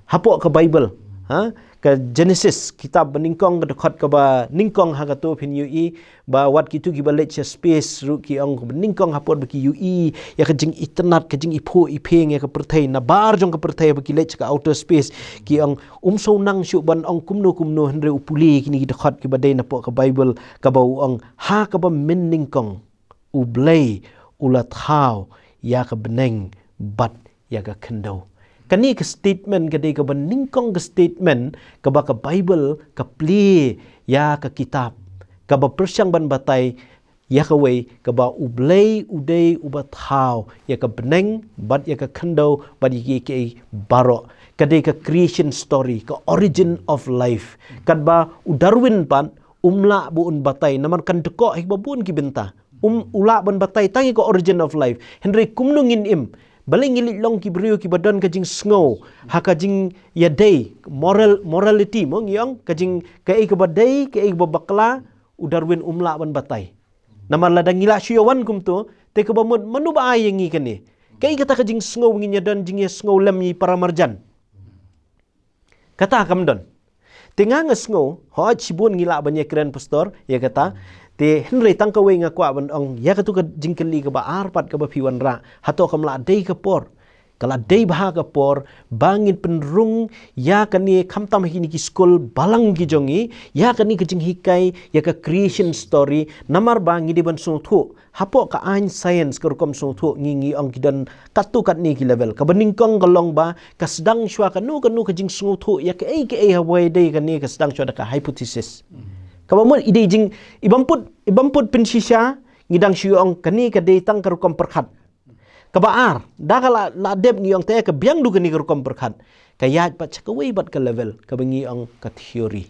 hapoh ka Bible. Ha? Ka Genesis, kitab ba nyngkong, ka dkhot kaba nyngkong ha kato phin ïohi ba wat kito kiba leit sha space ruh ki ong, kaba nyngkong hapoh ba ki ïohi ïa ka jingitynnad, ka jingiphuh iphieng ïa ka pyrthei, nabar jong ka pyrthei ba ki leit sha ka outer space, ki ong, um shu nang shuh ban ong kumno kumno, hynrei u pule kine ki dkhot kiba dei napoh ka Bible, kaba u ong, ha kaba mynnyngkong U Blei u la thaw ïa ka bneng bad ïa ka khyndew. Kane ka statement ka dei kaba nyngkong ka statement kaba ka Bible ka plie ïa ka kitab, kaba pyrshang ban batai ïa kawei kaba U Blei u dei uba thaw ïa ka bneng bad ïa ka khyndew bad ïa kiei kiei baroh. Ka dei ka creation story, ka origin of life. Katba u Darwin pat um lah ba un batai, namar kan dkoh hi ba bun ki bynta. Um, u lah ban batai tang ïa ka origin of life. Hynrei kumno ngin im? Balei ngi leit long ki briew kiba don ka jingsngew ha ka jingïadei, moral, morality mo ngi ong, ka jing, kaei kaba dei, kaei kaba bakla, u Darwin um lah ban batai. Namar lada ngi la shu ïa wan kumto, te kaba mut mano ba ai ïa ngi kane? Kaei kata ka jingsngew ngin ïa don jingïasngew lem ïa i para marjan? Kata kam don. Te nga nga sngew, hooid shibun ngi lah ban ïa kren pastor ïa kata. Te hynrei tang kawei nga kwah ban ong ïa kato ka jingkylli kaba ar pat kaba phi wanrah. Hato kam lah dei ka por? Ka la dei bha ka por ba ngin pynrung ïa kane khamtam ha kine ki skul balang ki jong ngi, ïa kane ka jinghikai ïa ka creation story, namar ba ngi dei ban sngewthuh hapoh ka aiñ science ka rukom sngewthuh ngi, ngi ong ki don katto katne ki level. Kaba nyngkong ka long ba ka sdang shuwa kano kano ka jingsngewthuh ïa kaei kaei ha ba ïadei kane ka sdang shuwa da ka hypothesis. Kaba mut i dei jing, i bym put, i bym put pynshisha, ngi dang shu ong kane ka dei tang ka rukom pyrkhat. Kaba ar, da ka la, la dep ngi ong te ka biang du kane ka rukom pyrkhat. Ka ïaid pat sha kawei pat ka level, kaba ngi ong ka theory.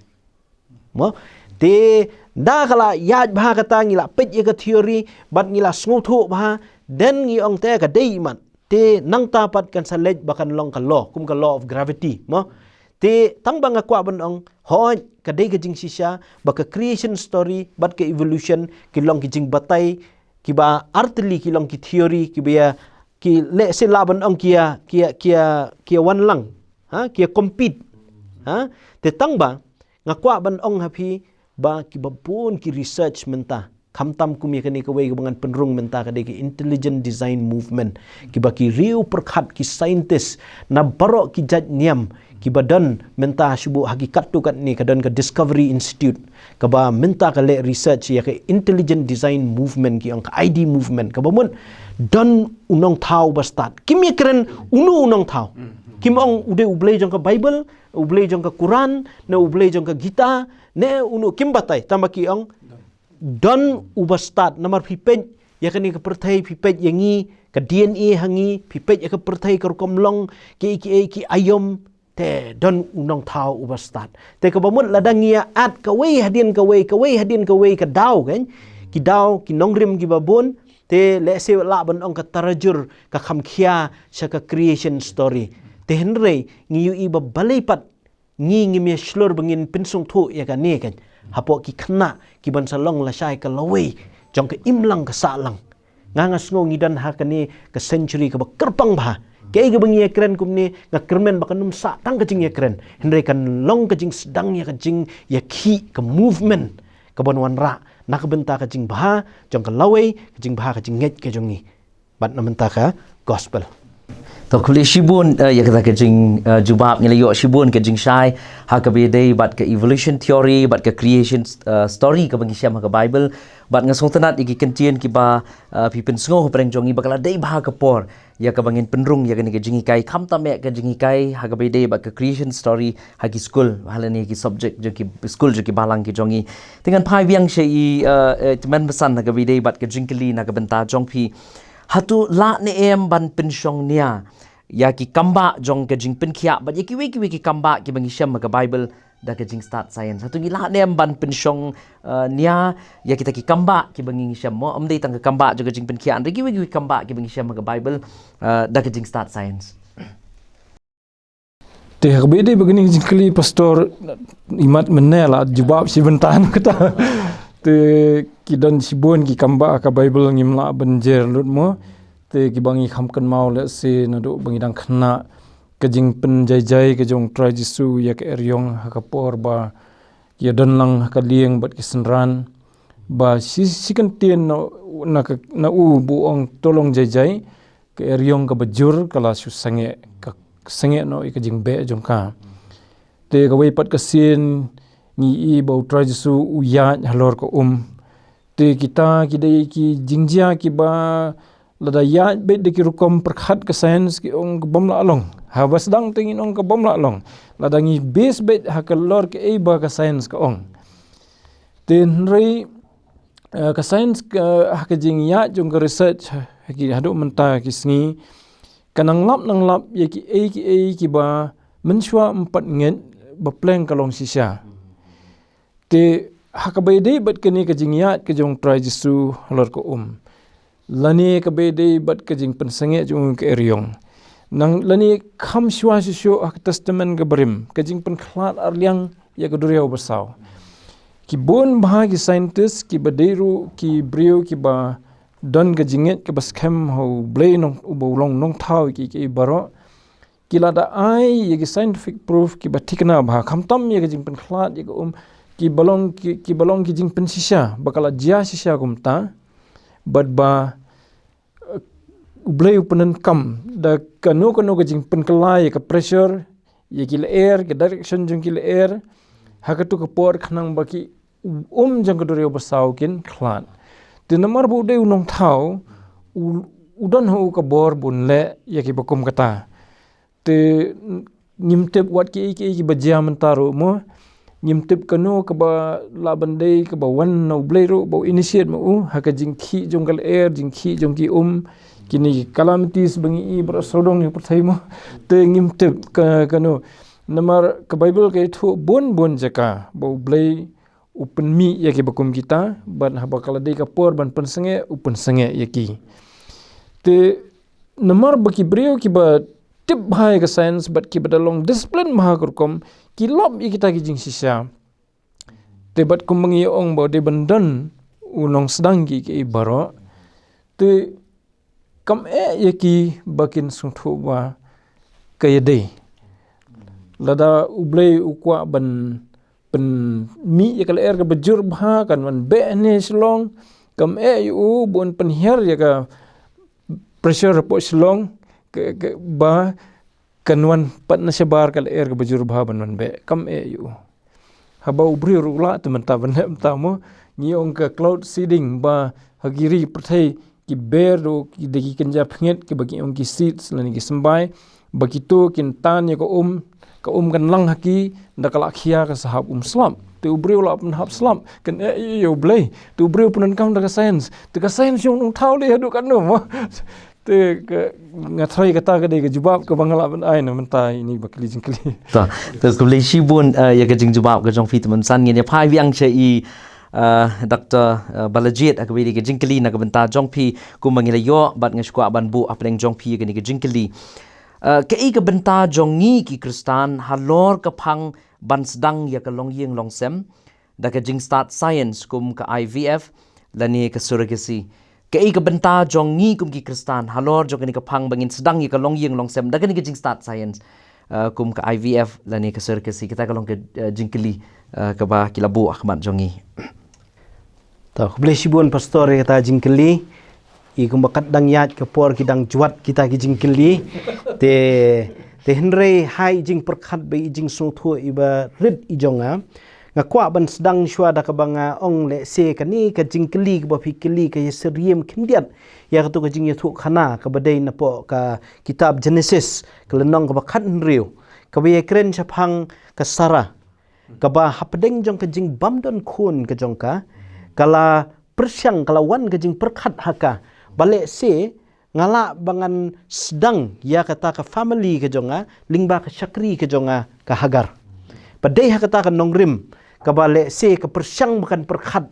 Mo? Te da ka la ïaid bha kata ngi la peit ïa ka theory, bad ngi la sngewthuh bha, then ngi ong te ka dei mat. Te nangta pat kan sa leit ba kan long ka law, kum ka law of gravity. Mo? Te tang ba nga kwah ban ong, hooid, ka dei ka jingshisha ba ka creation story bad ka evolution ki long ki jingbatai kiba artylli, ki long ki theory kiba ïa, ki leh sila ban ong ki ïa, ki ïa, ki ïa, ki ïa wan lang. Ha, ki ïa compete. Ha, te tang ba nga kwah ban ong ha phi ba kiba bun ki research mynta, khamtam kum ïa kane kawei kaba ngan pynrung mynta ka dei ka intelligent design movement, kiba ki riew pyrkhat, ki scientist na baroh ki jait niam kiba don mynta shu buh ha ki katto katne, ka don ka Discovery Institute kaba mynta ka leh research ïa ka intelligent design movement, ki ong ka I D movement, kaba mut don u nongthaw uba stad. Kim ïa kren uno u nongthaw. Kim ong u dei U Blei jong ka Bible, U Blei jong ka Quran, ne U Blei jong ka Gita, ne uno, kim batai, tang ba ki ong don uba stad. Namar phi peit ïa kane ka pyrthei, phi peit ïa ngi, ka D N A ha ngi, phi peit ïa ka pyrthei ka rukom long, kiei kiei ki aïom, te don u nongthaw uba stad. Te kaba mut lada ngi ïa add kawei hadien kawei, kawei hadien kawei ka daw, kan? Ki daw, ki nongrim kiba bun, Te lehse lah ban ong ka tarajur ka kham khia sha ka creation story. Te hynrei ngi ïohi ba balei pat ngi ngim ïa shlur ba ngin pynsngewthuh ïa kane kan hapoh ki khynnah ki ban sa long lashai ka lawei jong ka imlang ka sahlang. Nga nga sngew ngi don ha kane ka century kaba kyrpang bha. Kaei kaba ngi ïa kren kumne, nga kyrmen ba kan ym sah tang ka jingïakren, hynrei kan long ka jingsdang ïa ka jingïakhih, ka movement kaban wanrah na ka bynta ka jingbha jong ka lawei, ka jingbha ka jingngeit ka jong ngi bad na bynta ka gospel. To, khublei shibun, eh, ïa kata ka jing, eh, jubab. Ngi la ïoh shibun ka jingshai ha kaba ïadei bad ka evolution theory bad ka creation, eh, story kaba ngi shem ha ka Bible. Bad nga sngewtynnat ïa ki kyntien kiba, eh, phi pynsngew ha pdeng jong ngi ba ka la dei bha ka por ïa kaba ngin pynrung ïa kane ka jinghikai, khamtam eh ka jinghikai ha kaba ïadei bad ka creation story ha ki skul, ha lane ki subject jong ki skul jong ki balang ki jong ngi. Te ngan phai biang sha i, eh, eh, tymmen basan ha kaba ïadei bad ka jingkylli na ka bynta jong phi. Hato lah ne em ban pynshong nia ïa ki kambah jong ka jingpynkhiah bad ïa kiwei kiwei ki kambah kiba ngi shem ha ka Bible da ka jingstad science? Hato ngi lah ne em ban pynshong, eh, nia ïa kita ki kambah kiba ngi shem, mo, ym dei tang ka kambah jong ka jingpynkhiah, hynrei kiwei kiwei ki kambah kiba ngi shem ha ka Bible, eh, da ka jingstad science? Te ha kaba ïadei bad kane ka jingkylli, Pastor, imat mynne la jubab shi bynta na kata. Te ki don shibun ki kambah ha ka Bible, ngim lah ban jer lut, mo. Te kiba ngi kham kynmaw lehse naduh ba ngi dang khynnah, ka jingpynjaijai ka jong u Trai Jisu ïa ka eriong ha ka por ba ki ïadon lang ha ka lieng bad ki synran, ba shi, shi kyntien na, na ka, na u ba u ong, "To long jaijai," ka eriong kaba jur ka la shu sangeh, ka sangeh noh ïa ka jingbeh jong ka. Te kawei pat ka sien ngi i ba u Trai Jisu u ïaid halor ka um. Te kita ki dei ki jingjia kiba lada ïaid beit da ki rukom pyrkhat ka science ki ong ka bym lah long. Haba sdang te ngin ong ka bym lah long. Lada ngi base beit ha ka lor kaei ba ka science ka ong. Te hynrei, eh, ka science ka, ha ka jingïaid jong ka research ha ki haduh mynta ki sngi, ka nang lap nang lap ïa kiei kiei kiba mynshuwa ym pat ngeit, ba pleng ka long shisha. Te ha kaba ïadei bad kane ka jingïaid ka jong u Trai Jisu halor ka um, lane kaba ïadei bad ka jingpynsangeh jong u ka eriong, nang lane kham shuwa shuh shuh ha ka Testament kaba rim, ka jingpynkhlad arliang ïa ka duriaw basaw, ki bun bha ki scientist kiba dei ruh ki briew kiba don ka jingngeit kaba skhem ha U Blei nong, uba u long nongthaw ïa kiei kiei baroh, ki la da ai ïa ki scientific proof kiba thikna bha, khamtam ïa ka jingpynkhlad ïa ka um, kiba long ki, kiba long ki jingpynshisha ba ka la jia shisha kumta, bad ba, eh, U Blei u pyndonkam da kano kano ka jingpynkylla ïa ka pressure, ïa ki lyer, ka direction jong ki lyer, ha kato ka por khnang ba ki um jong ka duriaw basaw kin khlad. Te namar ba u dei u nongthaw, u, u don ha u ka bor ba un leh ïa kiba kum kata. Te ngim tip wat kiei kiei kiba jia mynta ruh mo. Ngim tip kano kaba lah ban dei kaba wan na U Blei ruh ba u initiate ma u ha ka jingkhih jong ka lyer, jingkhih jong ki um, kine ki calamities ba ngi i baroh sawdong ïa u pyrthei mo. Te ngim tip ka, kano. Namar ka Bible ka ïathuh bun bun jaka ba U Blei u pynmih ïa kiba kum kita, bad haba ka la dei ka por ban pynsangeh, u pynsangeh ïa ki. Te namar ba ki briew kiba tip bha ïa ka science bad kiba da long discipline bha ka rukom, ki lop ïa kita ki jingshisha. Te bad kumba ngi ong ba u dei ban don u nongsdang kiei kiei baroh. Te kam eh ïa ki ba kin sngewthuh ba ka ïadei. Lada U Blei u kwah ban pynmih ïa ka lyer kaba jur bha kan wan beh hangne Shillong, kam eh ïa u ba un pynhiar ïa ka pressure hapoh Shillong, ka, ka, ba kan wan pat na shabar ka lyer kaba jur bha ban wan beh, kam eh ïa u. Haba u briew ruh u lah te mynta ban leh mynta mo. Ngi ong ka cloud seeding, ba ha ki ri pyrthei ki ber ruh ki dei ki kynja pynngit kiba ki ong ki seeds lane ki symbai, ba kito kin tan ïa ka um, ka um kan lang ha ki, da ka la khia ka sahap um slap. Te u briew lah pynhap slap, kan eh ïa U Blei. Te u briew pyndonkam da ka science. Te ka science jong u nongthaw lei haduh katno mo. Te ka, nga tharai kata ka dei ka jubab kaba nga lah ban ai na mynta ïa ine i ba kylli jingkylli. To, to khublei shibun, eh, ïa ka jingjubab ka jong phi. Te mynsan ngin ïa phai biang sha i, Uh, Doctor uh, Balajied, ha kaba ïadei ka jingkylli na ka bynta jong phi, kumba ngi la ïoh bad nga sngewkwah ban buh hapdeng jong phi ïa kane ka jingkylli. Uh, kaei ka bynta jong ngi ki Khristan halor ka phang ban sdang ïa ka longïing longsem da ka jingstad science kum ka I V F lane ka surrogacy? Kaei ka bynta jong ngi kum ki Khristan halor jong kane ka phang ba ngin sdang ïa ka longïing longsem da kane ka jingstad science, uh, kum ka I V F lane ka surrogacy? Kata ka long ka uh, jingkylli uh, kaba ki la buh ha khmat jong ngi. To, khublei shibun Pastor ïa kata jingkylli. I kumba kat dang ïaid ka por ki dang jwat kita ki jingkylli. Te, te hynrei ha i jingpyrkhat bad i jingsngewthuh iba rit i jong nga, nga kwah ban sdang shuwa da kaba nga ong lehse kane ka jingkylli kaba phi kylli ka ïasyriem khyndiat ïa kato ka jingïathuhkhana kaba dei napoh ka kitab Genesis, ka lynnong kaba khathynriew, kaba ïakren shaphang ka Sarah, kaba hapdeng jong ka jingbymdon khun ka jong ka, ka la pyrshang, ka la wan ka jingpyrkhat ha ka ba lehse nga lah ba ngan sdang ïa kata ka family ka jong nga lyngba ka shakri ka jong nga ka Hagar. Ba dei ha kata ka nongrim kaba lehse ka pyrshang ba kan pyrkhat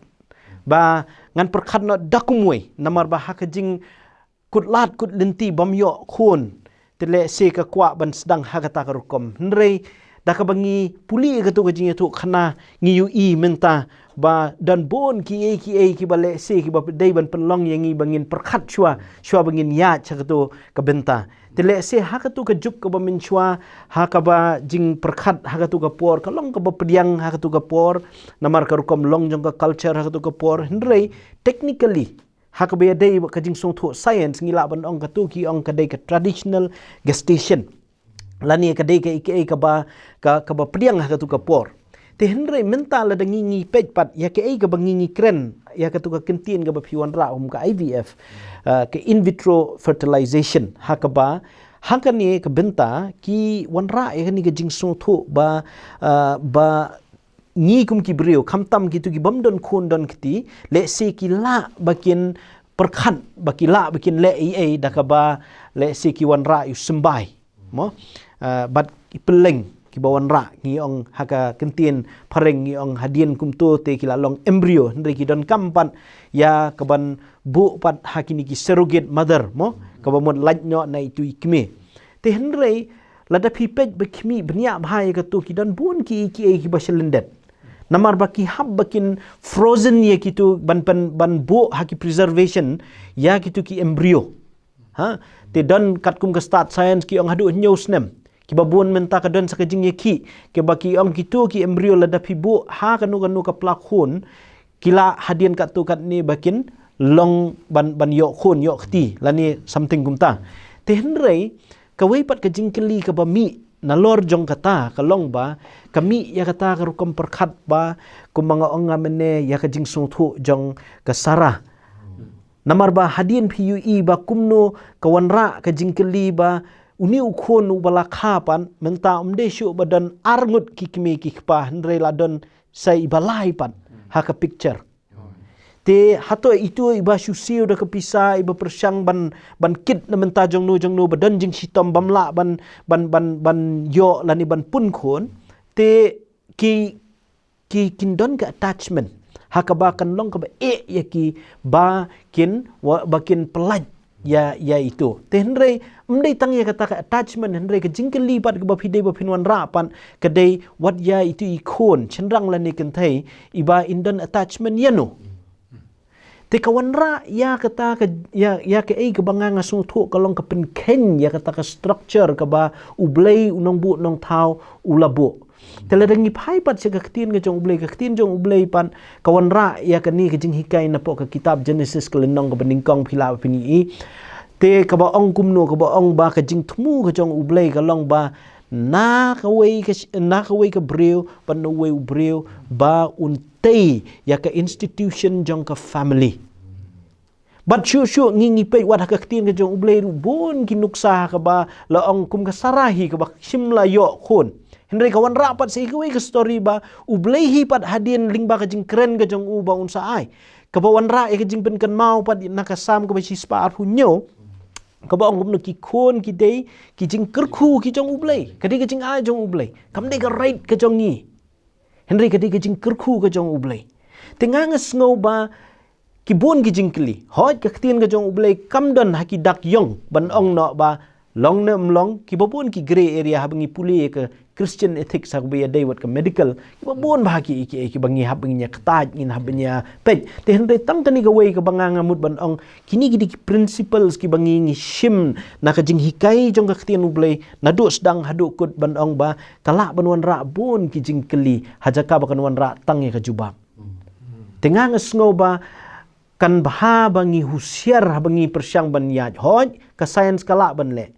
ba ngan pyrkhat noh da kumwei, namar ba ha ka jingkutlad kutlynti bym ïoh khun, te lehse ka kwah ban sdang ha kata ka rukom. Hynrei da kaba ngi pule ïa kato ka jingïathuhkhana, ngi ïohi mynta ba don bun kiei kiei kiba lehse kiba dei ban pynlong ïa ngi ba ngin pyrkhat shuwa, shuwa ba ngin ïaid sha kato ka bynta. Te lehse ha kato ka juk kaba mynshuwa, ha kaba jingpyrkhat ha kato ka por ka long kaba pdiang ha kato ka por, namar ka rukom long jong ka culture ha kato ka por. Hynrei technically, ha kaba ïadei bad ka jingsngewthuh science, ngi lah ban ong kato ki ong ka dei ka traditional gestation, lane ka dei kaei kaei kaba, ka, kaba pdiang ha kato ka por. Te hynrei mynta lada ngi, ngi peit pat ïa kaei kaba ngi, ngi kren ïa kato ka kyntien kaba phi wanrah kum ka I V F, uh, ka in vitro fertilization, ha kaba ha kane ka bynta ki wanrah ïa kane ka jingsngewthuh ba, uh, ba ngi kum ki briew, khamtam kito ki bym don khun don kti, lehse ki lah ba kin pyrkhat, ba ki lah ba kin leh ei ei da kaba lehse ki wanrah ïa u symbai, mo? Ah, bad ki pylleng kiba wanrah, ngi ong ha ka kyntien phareng ngi ong hadien kumto te ki la long embryo, hynrei ki donkam pat ïa kaban buh pat ha kine ki surrogate mother, mo, kaba mut lait noh na itu i kmie. Te hynrei lada phi peit ba khmih bniah bha ïa kato, ki don bun kiei kiei kiba shalyndet. Namar ba ki hap ba kin frozen ïa kito ban, ban, ban buh ha ki preservation ïa kito ki embryo. Ha? Te don katkum ka stad science ki ong haduh hynñiew snem. Kiba bun mynta ka don sa ka jingïakhih kiba ki ong kito ki embryo lada phi buh ha kano kano ka pla khun, ki lah hadien katto katne ba kin long ban, ban ïoh khun ïoh kti lane something kumta. Te hynrei kawei pat ka jingkylli kaba mih nalor jong kata ka long ba ka mih ïa kata ka rukom pyrkhat ba kumba nga ong nga mynne ïa ka jingsngewthuh jong ka Sarah. Namar ba hadien phi ïohi ba kumno ka wanrah ka jingkylli ba une u khun uba la kha pat mynta um dei shuh ba don ar ngut ki kmie ki kpa, hynrei la don sa iba lai pat ha ka picture. Te hato ito iba shu siew da ka pisa, iba pyrshang ban, ban kit na mynta jongno jongno ba don jingshitom bym lah ban, ban, ban, ban ïoh lane ban pun khun. Te ki, ki kin don ka attachment ha kaba kan long kaba eh ïa ki ba kin, wa, ba kin pyllait ïa, ïa ito. Te hynrei ym dei tang ïa kata ka attachment, hynrei ka jingkylli pat kaba phi dei ba phin wanrah pat ka dei wat ïa itu i khun shynrang lane kynthei iba in don attachment ïano. Te ka wanrah ïa kata ka, ïa, ïa kaei kaba nga, nga sngewthuh ka long ka pynkheiñ ïa kata ka structure kaba U Blei u nongbuh nongthaw u la buh. Te lada ngi phai pat sha ka ktien ka jong U Blei, ka ktien jong U Blei pat ka wanrah ïa kane ka jinghikai napoh ka kitab Genesis ka lynnong kaba nyngkong, phi lah ba phin ïohi. Te kaba ong kumno, kaba ong ba ka jingthmu ka jong U Blei ka long ba na kawei ka sh-, na kawei ka briew bad na uwei u briew ba un tei ïa ka institution jong ka family. Bad shuh shuh ngi, ngi peit wat ha ka ktien ka jong U Blei ruh bun ki nuksa ha kaba la ong kum ka Sarah hi kaba shym la ïoh khun. Hynrei ka wanrah pat sa ïa kawei ka story ba U Blei hi pat hadien lyngba ka jingkren ka jong u ba un sa ai. Kaba wanrah ïa ka jingpynkynmaw pat na ka Salm kaba shispah arphew hynñiew, kaba ong kumno, ki khun ki dei ki jingkyrkhu ki jong U Blei. Ka dei ka jingai jong U Blei, kam dei ka right ka jong ngi. Hynrei ka dei ka jingkyrkhu ka jong U Blei. Te nga nga sngew ba ki bun ki jingkylli. Hooid ka ktien ka jong U Blei kam don ha ki dak ïong ban ong noh ba long ne em long, kiba bun ki grey area haba ngi pule ïa ka Christian ethics haba ïadei wat ka medical. Kiba bun ba ha ki, ki, kiba ngi hap ban ïa kyntait, ngin hap ban ïa peit. Te hynrei tang kane kawei kaba nga nga mut ban ong, kine ki dei ki principles kiba ngi ngi shim na ka jinghikai jong ka ktien U Blei naduh sdang haduh kut ban ong ba ka lah ban wanrah bun ki jingkylli ha jaka ba kan wanrah tang ïa ka jubab. Te nga nga sngew ba kan bha ba ngi husiar haba ngi pyrshang ban ïaid. Hooid ka science ka lah ban leh.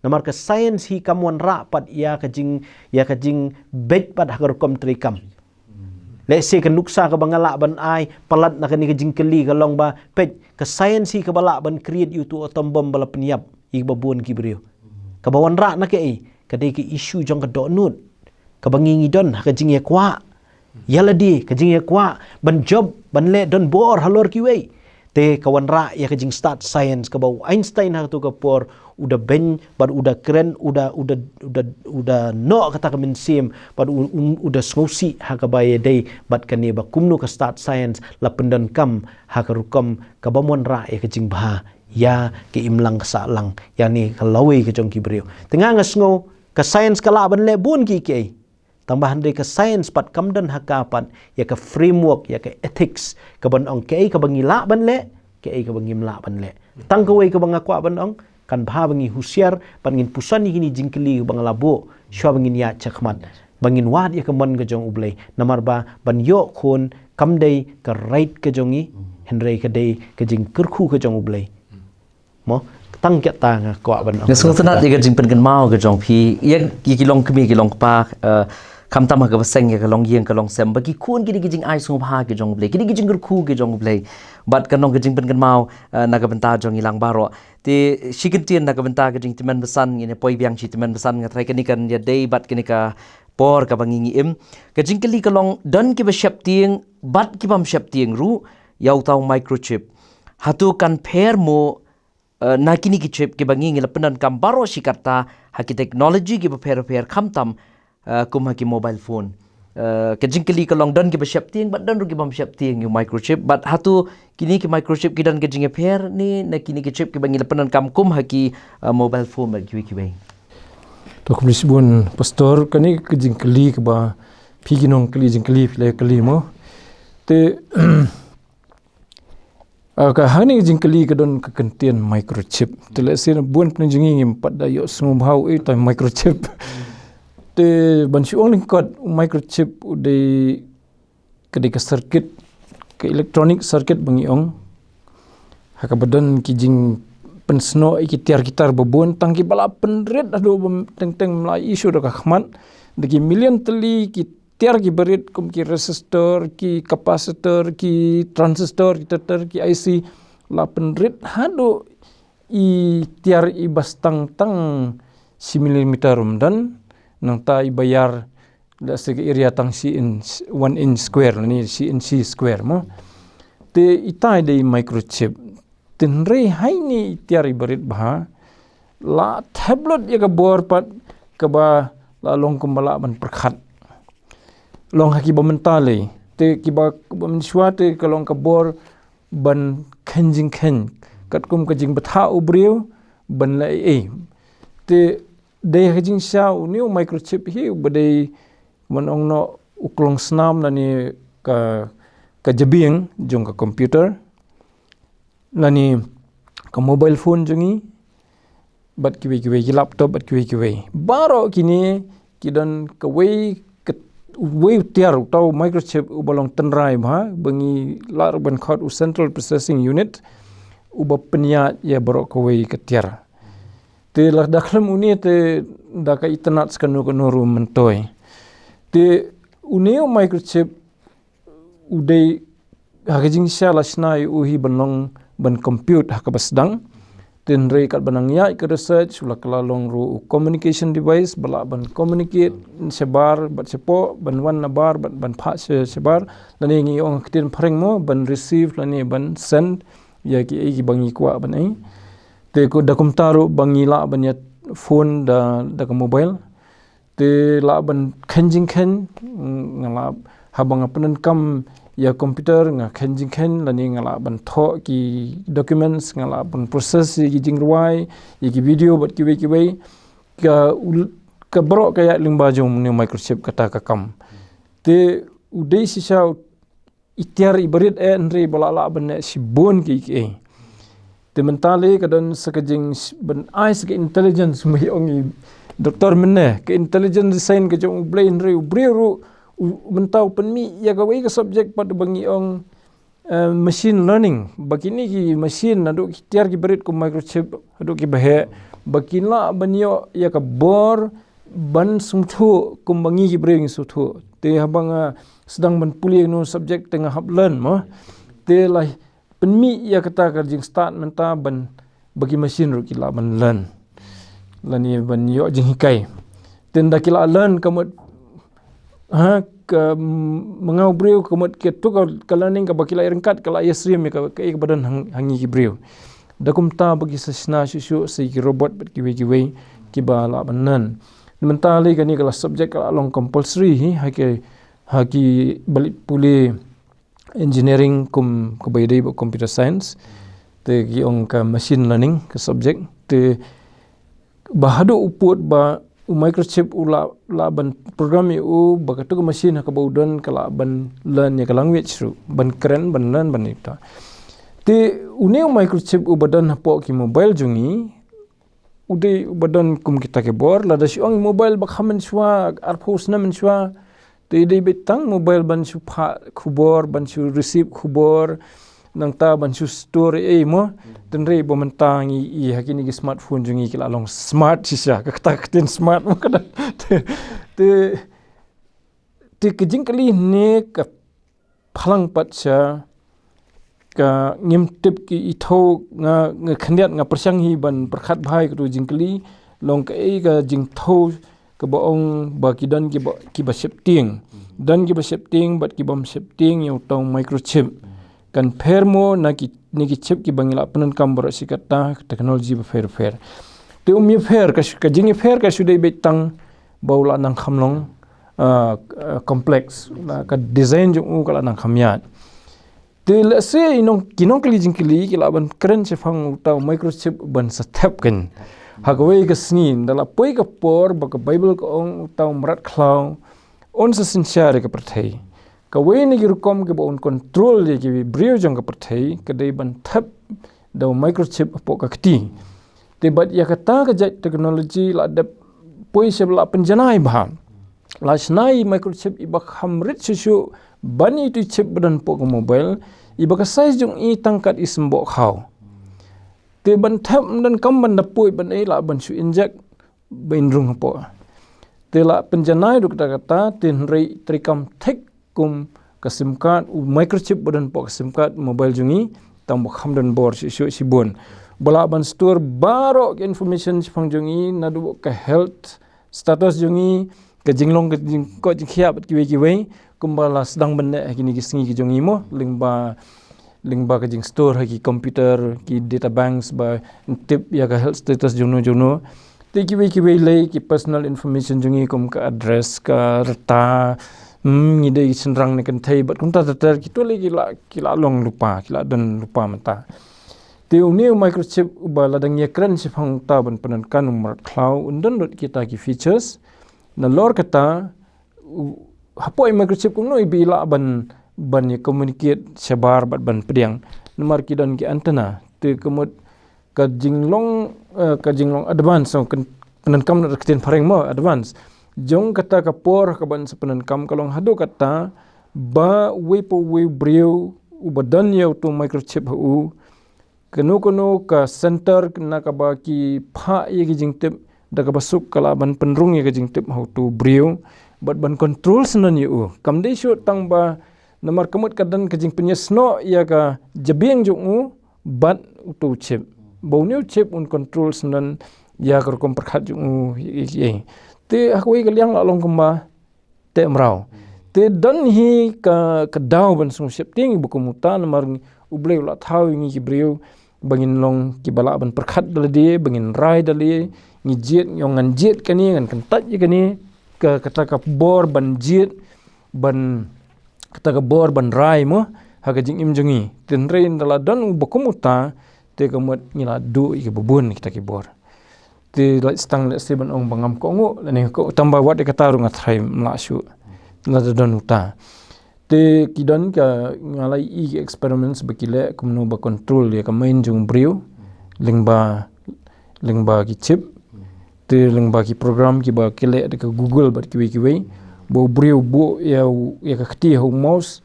Namar ka science hi kam wanrah pat ïa ka jing, ïa ka jingbeit pat ha ka rukom treikam. Lehse ka nuksa kaba nga lah ban ai palat na kane ka jingkylli ka long ba, peit, ka science hi kaba lah ban create ïa uto u atom bomb ba la pynïap ïa kiba bun ki briew. Kaba wanrah na kaei? Ka dei ka issue jong ka dohnud kaba ngi ngi don ha ka jingïakwah ïa lade, ka jingïakwah ban jop, ban leh donbor halor kiwei. Te ka wanrah ïa ka jingstad science kaba u Einstein ha kato ka por u da beiñ bad u da kren, u da, u da, u da, u da noh kata ka mynsiem bad u, u, u da sngewsih ha kaba ïadei bad kane ba kumno ka stad science la pyndonkam ha ka rukom kaba wanrah ïa ka jingbha ïa ka imlang ka sahlang, ïa ne ka lawei ka jong ki briew. Te nga nga sngew ka science ka lah ban leh bun ki kiei. Tang ba hynrei ka science pat kam don ha ka pat ïa ka framework, ïa ka ethics, kaban ong kaei kaba ngi lah ban leh, kaei kaba ngim lah ban leh. Tang kawei kaba nga kwah ban ong, kan bha ba ngi husiar, ban ngin puson ïa kine jingkylli kaba nga la buh shuwa ba ngin ïaid shakhmat, ba ngin wad ïa ka mon ka jong U Blei. Namar ba ban ïoh khun kam dei ka right ka jong ngi, hynrei ka dei ka jingkyrkhu ka jong U Blei. Mo, tang kata nga kwah ban ong. Nga sngewtynnat ïa ka jingpynkynmaw ka jong phi ïa ki, ki longkmie ki longkpa, eh, khamtam ha kaba seng ïa ka longïing ka longsem, ba ki khun ki dei ki jingai sngewbha ki jong U Blei, ki dei ki jingkyrkhu ki jong U Blei. Bad kan long ka jingpynkynmaw, eh, na ka bynta jong ngi lang baroh. Te shi kyntien na ka bynta ka jingtymmen basan, ngin ïa poi biang shi tymmen basan, nga tharai kane kan ïadei bad kane ka por kaba ngi ngi im. Ka jingkylli ka long, don kiba sheptieng bad kibym sheptieng ruh ïa uta u microchip. Hato kan pher mo, eh, na kine ki chip kiba ngi ngi la pyndonkam baroh shi katta ha ki technology kiba pher pher khamtam, eh, kum ha ki mobile phone. Eh, ka jingkylli ka long, don kiba sheptieng bad don ruh kibym sheptieng ïa u microchip, bad hato kine ki microchip ki don ka jingïapher ne na kine ki chip kiba ngi la pyndonkam kum ha ki, eh, mobile phone bad kiwei kiwei. To, khublei shibun Pastor, kane ka jingkylli kaba phi ki nongkylli jingkylli phi la kylli mo. Te, ah, ka hangne ka jingkylli ka don ka kyntien microchip. Te lehse na bun pynjngi ngim pat da ïoh sngewbha u ei ta microchip. Te ban shu ong lyngkot, microchip u dei ka dei ka circuit, ka electronic circuit ba ngi ong. Ha kaba don ki jingpynsnoh ïa ki tiar ki tar ba bun, tang kiba la pynrit haduh ba teng teng ym lah ïohi shuh da ka khmat. Da ki million tylli ki tiar kiba rit kum ki resistor, ki capacitor, ki transistor, ki ter ter, ki I C, la pynrit haduh i tiar iba stang tang shi millimeter ym don, nangta iba ïar, let's say, ka area tang shi inch, one inch square, lane shi inch square mo. Te ita i dei microchip. Te hynrei hangne i tiar iba rit bha, la thep lut ïa ka bor pat kaba la long kumba lah ban pyrkhat. Long ha kiba mynta lei. Te kiba, kiba mynshuwa te ka long ka bor ban kheiñ jingkheiñ, katkum ka jingbthah u briew ban leh ei ei. Te dei ha ka jingshisha une u microchip hi uba dei, ban ong noh, u klongsnam lane ka, ka jabieng jong ka computer, lane ka mobile phone jong ngi, bad kiwei kiwei, ki laptop bad kiwei kiwei. Baroh kine ki don kawei ka, uwei u tiar, uta u microchip uba long tynrai bha, ba ngi lah ruh ban khot u central processing unit, uba pynïaid ïa baroh kawei ka tiar. Te lada khlem une te da ka itynnad sa kano kano ruh myntoi. Te une u microchip u dei ha ka jingshisha la shna ïa u hi ban long ban compute ha kaba sdang. Te hynrei katba nang ïaid ka research, u la kylla long ruh u communication device ba lah ban communicate shabar bad shapoh, ban wan nabar bad ban phah sha, shabar. Lane ngi ong ha ka ktien phareng mo, ban receive lane ban send ïa kiei kiba ngi kwah ban ei. Te ko da kumta ruh ba ngi lah ban ïa phone da, da ka mobile. Te lah ban khein jingkhein, nga lah, haba nga pyndonkam ïa computer, nga khein jingkhein, lane nga lah ban thoh ki documents, nga lah ban process ïa ki jingrwai, ïa ki video bad kiwei kiwei. Ka ul-, ka baroh ka ïaid lyngba jong une u microchip kata ka kam. Te u dei shisha u itiar ibarit eh, hynrei ba lah lah ban eh shibun ki ki eh. Te mynta lei ka don sa ka jing s-, ban ai sa ka intelligence, ma ong i doktor mynne, ka intelligence design ka jong u Blei, hynrei u briew ruh, u, mynta u pynmih ïa kawei ka subject pat ba ngi ong, eh, machine learning. Ba kine ki machine naduh ki tiar ki barit kum microchip, haduh ki baheh, ba kin lah ban ïoh ïa ka bor ban sngewthuh kumba ngi ki briew ngi sngewthuh. Te haba nga sdang ban pule ïa une u subject te nga hap learn mo. Te lah pynmih ïa kata ka jingstad mynta ban, ba ki machine ruh ki lah ban learn. Lane ban ïoh jinghikai. Te ynda ki lah learn ka mut, ha, ka, mm, ma nga u briew ka mut kato ka, ka learning kaba ki lah ïa ryngkat, ka lah ïa syriem ïa ka, ka, ïa kaba don hang, ha ngi ki briew. Da kumta ba ki sa shna shuh shuh sa ki robot bad kiwei kiwei kiba lah ban learn. Mynta lei kane ka lah subject ka lah long compulsory hi, ha ki, ha ki ba leit pule engineering kum kaba ïadei bad computer science. Te ki ong ka machine learning ka subject. Te ba haduh u pud ba u microchip u lah, lah ban program ïa u, ba kato ka machine ha kaba u don ka lah ban learn ïa ka language ruh, ban kren, ban learn, ban ita. Te une u microchip uba don hapoh ki mobile jong ngi, u dei uba don kum kita ki bor, lada shu ong mobile ba kham mynshuwa, arphew snem mynshuwa, te i dei beit tang mobile ban shu phah khubor, ban shu receive khubor, nangta ban shu store ei mo, te hynrei ba mynta ngi i ha kine ki smartphone jong ngi ki lah long smart shisha, ka kata ka ktien smart mo ka don. Te, te, te ka jingkylli ne ka phalang pat sha ka ngim tip ki i thaw nga, nga khyndiat nga pyrshang hi ban pyrkhat bha ïa kato jingkylli, long kaei ka jingthaw kaba ong ba ki don kiba, kiba sheptieng. Don kiba sheptieng bad kibym sheptieng ïa uto u microchip. Kan pher mo na ki, na ki chip kiba ngi lah pyndonkam baroh shi katta, technology ba pher pher. Te um ïapher, ka shu, ka jingïapher ka shu dei beit tang ba u lah nang kham long, ah, ah, complex, la ka design jong u ka lah nang kham ïaid. Te lehse i nong, ki nongkylli jingkylli ki lah ban kren shaphang uta u microchip ban sa thep kein. Ha kawei ka sngi, ynda la poi ka por ba ka Bible ka ong uta u mrad khlaw un sa synshar ïa ka pyrthei. Kawei na ki rukom kiba un control ïa ki briew jong ka pyrthei ka dei ban thep da u microchip hapoh ka kti. Te bad ïa kata ka jait technology la dep poi sha ba la pynjanai bha. La shna i microchip iba kham rit shuh shuh ban ïa itu i chip ba don hapoh ka mobile, iba ka size jong i tang kat i symboh khaw. Te ban thep ym don kam ban da poi ban ei, lah ban shu inject ba in rung hapoh. Te la pynjanai ruh kata kata, te hynrei treikam thik kum ka sim card, u microchip ba don hapoh ka sim card mobile jong i, tang ba kham don bor shuh shuh shibun. Ba lah ban store baroh ka information shaphang jong i, naduh ka health status jong i, ka jinglong, ka jingkoit jingkhiah bad kiwei kiwei, kumba la sdang ban leh ha kine ki sngi ki jong i mo, lyngba, lyngba ka jingstore ha ki computer, ki data banks ba tip ïa ka health status jong no jong no. Te kiwei kiwei lei ki personal information jong i kum ka address, ka rta, hmm, ngi dei shynrang ne kynthei, bad kumta ter ter, kito lei ki la, ki la long lypa, ki la don lypa mynta. Te une u microchip uba la dang ïakren shaphang uta ban pyndonkam u mrad khlaw, un don lut kita ki features. Nalor kata, u, hapoh i microchip kumno i ba i lah ban, ban ïa communicate shabar bad ban pdiang. Namar ki don ki antenna, te ka mut ka jinglong, eh, ka jinglong advance, so, kan, pyndonkam na ka ktien phareng mo, advance. Jong kata ka por ka ban sa pyndonkam ka long haduh kata, ba uwei pa uwei u briew, uba don ïa utu microchip ha u, kano kano ka center na kaba ki phah ïa ki jingtip, da kaba suk ka lah ban pynrung ïa ki jingtip ha utu u briew, bad ban control syndon ïa u. Kam dei shuh tang ba namar ka mut ka don ka jingpynïasnoh ïa ka jabieng jong u, bad utu u chip. Ba une u chip un control syndon ïa ka rukom pyrkhat jong u, ïa, ïa, ïa. Te ha kawei ka liang la long kumba teh mraw. Te don hi ka, ka daw ban sngewsheptieng ba kum uta namar u Blei u la thaw ïa ngi ki briew ba ngin long kiba lah ban pyrkhat da lade, ba ngin rai da lade, ngi jied, ngi ong ngan jied kane, ngan kyntait ïa kane. ka, kata ka bor ban jied, ban, kata ka bor ban rai mo ha ka jingim jong ngi. Te hynrei ynda la don uba kum uta, te ka mut ngi la duh ïa kiba bun kita ki bor. Te leit stang lehse ban ong ba ngam kohnguh lane ko tang ba wat ïa kata ruh nga tharai ym lah shuh. Lada don uta. Te ki don ka, nga la ïohi ki experiments ba ki leh kumno ba control ïa ka mind jong u briew lyngba, lyngba ki chip. Te lyngba ki program kiba ki leh da ka Google bad kiwei kiwei, ba u briew buh ïa u, ïa ka kti ha u mouse,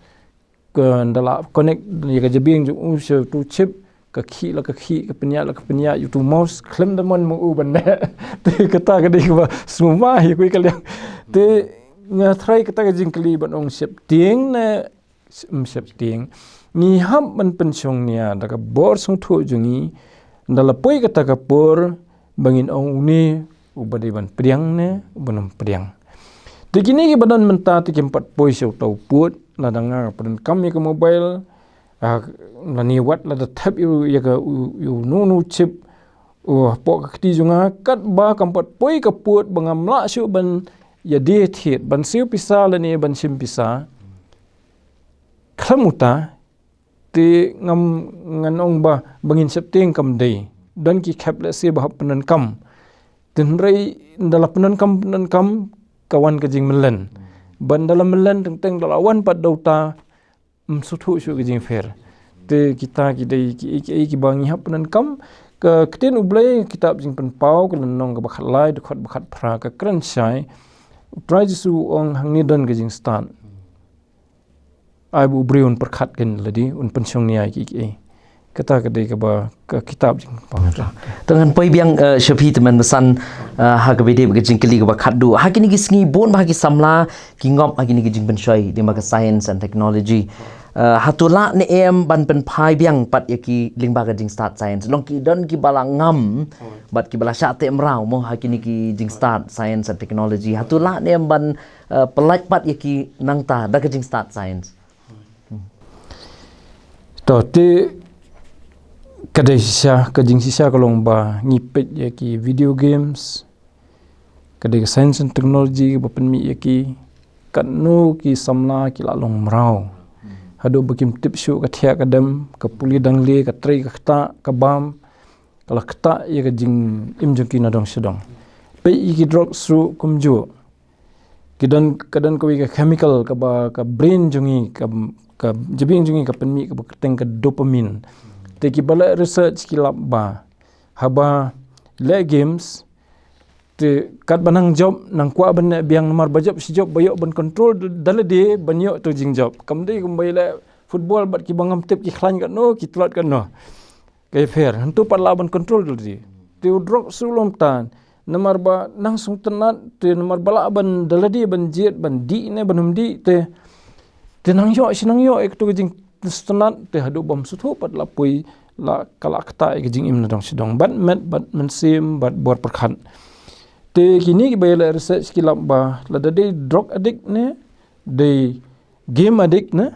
ka ynda la connect ïa ka jabieng jong u sha utu u chip, ka khih la ka khih, ka pynïaid la ka pynïaid ïa utu u mouse, khlem da mon ma u ban leh. Te kata ka dei kaba sngewbha ïa kiwei ka liang. Te nga tharai kata ka jingkylli ban ong sheptieng ne ym sheptieng, ngi hap ban pynshong nia da ka bor sngewthuh jong ngi, ynda la poi kata ka por ba ngin ong une uba dei ban pdiang ne uba nym pdiang. Te kine kiba don mynta te kim pat poi sha uta u pud, lada nga pyndonkam ïa ka mobile, ah, lane wat lada thep ïa u, ïa ka u, ïa uno uno u chip, oh, hapoh ka kti jong nga, katba kam pat poi ka pud ba ngam lah shuh ban ïadie thied, ban siew pisa lane ban shim pisa. Khlem uta, te ngam, ngan ong ba, ba ngin sheptieng kam dei. Don ki khep lehse ba hap pyndonkam. Te hynrei ynda la pyndonkam, pyndonkam, ka wan ka jingmlien. Ba ynda la mlien teng teng ynda la wan pat da uta, ym sngewthuh shuh ka jingpher. Te kita ki dei ki, ki, ki, kiba ngi hap pyndonkam. Ka ktien U Blei, kitab Jingpynpaw, ka lynnong kaba khatlai, dkhot ba khatphra, ka kren shai. U Trai Jisu u ong hangne don ka jingstad. Ai ba u briew un pyrkhat kein lade, un pynshong nia ïa kiei kiei. Kata ka dei kaba ka kitab Jingpynpaw. Te ngan poi biang, eh, sha phi Tymmen Basan, eh, ha kaba ïadei bad ka jingkylli kaba khatduh. Ha kine ki sngi bun bah ki samla ki ngop ha kine ki jingpynshoi lyngba ka science and technology. Eh, hato lah ne em ban pynphai biang pat ïa ki lyngba ka jingstad science. Long ki don kiba la ngam bad kiba la shah teh mraw mo ha kine ki jingstad science and technology. Hato lah ne em ban, eh, pyllait pat ïa ki nangta da ka jingstad science. Hmm. To te ka dei shisha, ka jingshisha ka long ba ngi peit ïa ki video games, ka dei ka science and technology ba pynmih ïa ki, katno ki samla ki la long mraw. Haduh ba kim tip shuh ka thiah ka dem, ka pule dangle, ka trei ka ktah, ka bam, ka la ktah ïa ka jingim jong ki na dong sha dong. Peit ïa ki drugs ruh kumjuh. Ki don, ka don kawei ka chemical kaba ka brain jong ngi, ka, ka jabieng jong ngi ka pynmih kaba kyrteng ka dopamine. Te kiba leh research ki lap ba haba leh games, te katba nang jop, nang kwah ban leh biang namar ba jop shi jop ba ïoh ban control da lade ban ïoh tu jingjop. Kam dei kumba ïaleh football bad kiba ngam tip ki khlaiñ katno, ki tlot katno. Ka ïapher, hangto pat lah ban control da lade. Te u drug shu long tan. Namar ba nang sngewtynnat, te namar ba lah ban da lade ban jied, ban dih ne ban ym dih, te, te nang ïoh shi nang ïoh ïa kato ka jingsngewtynnat, te haduh bym sngewthuh pat la poi, la ka la ktah ïa ka jingim na dong sha dong. Bad met, bad mynsiem, bad bor pyrkhat. Te kine kiba ïaleh research ki lap ba, lada dei drug addict ne, dei game addict ne,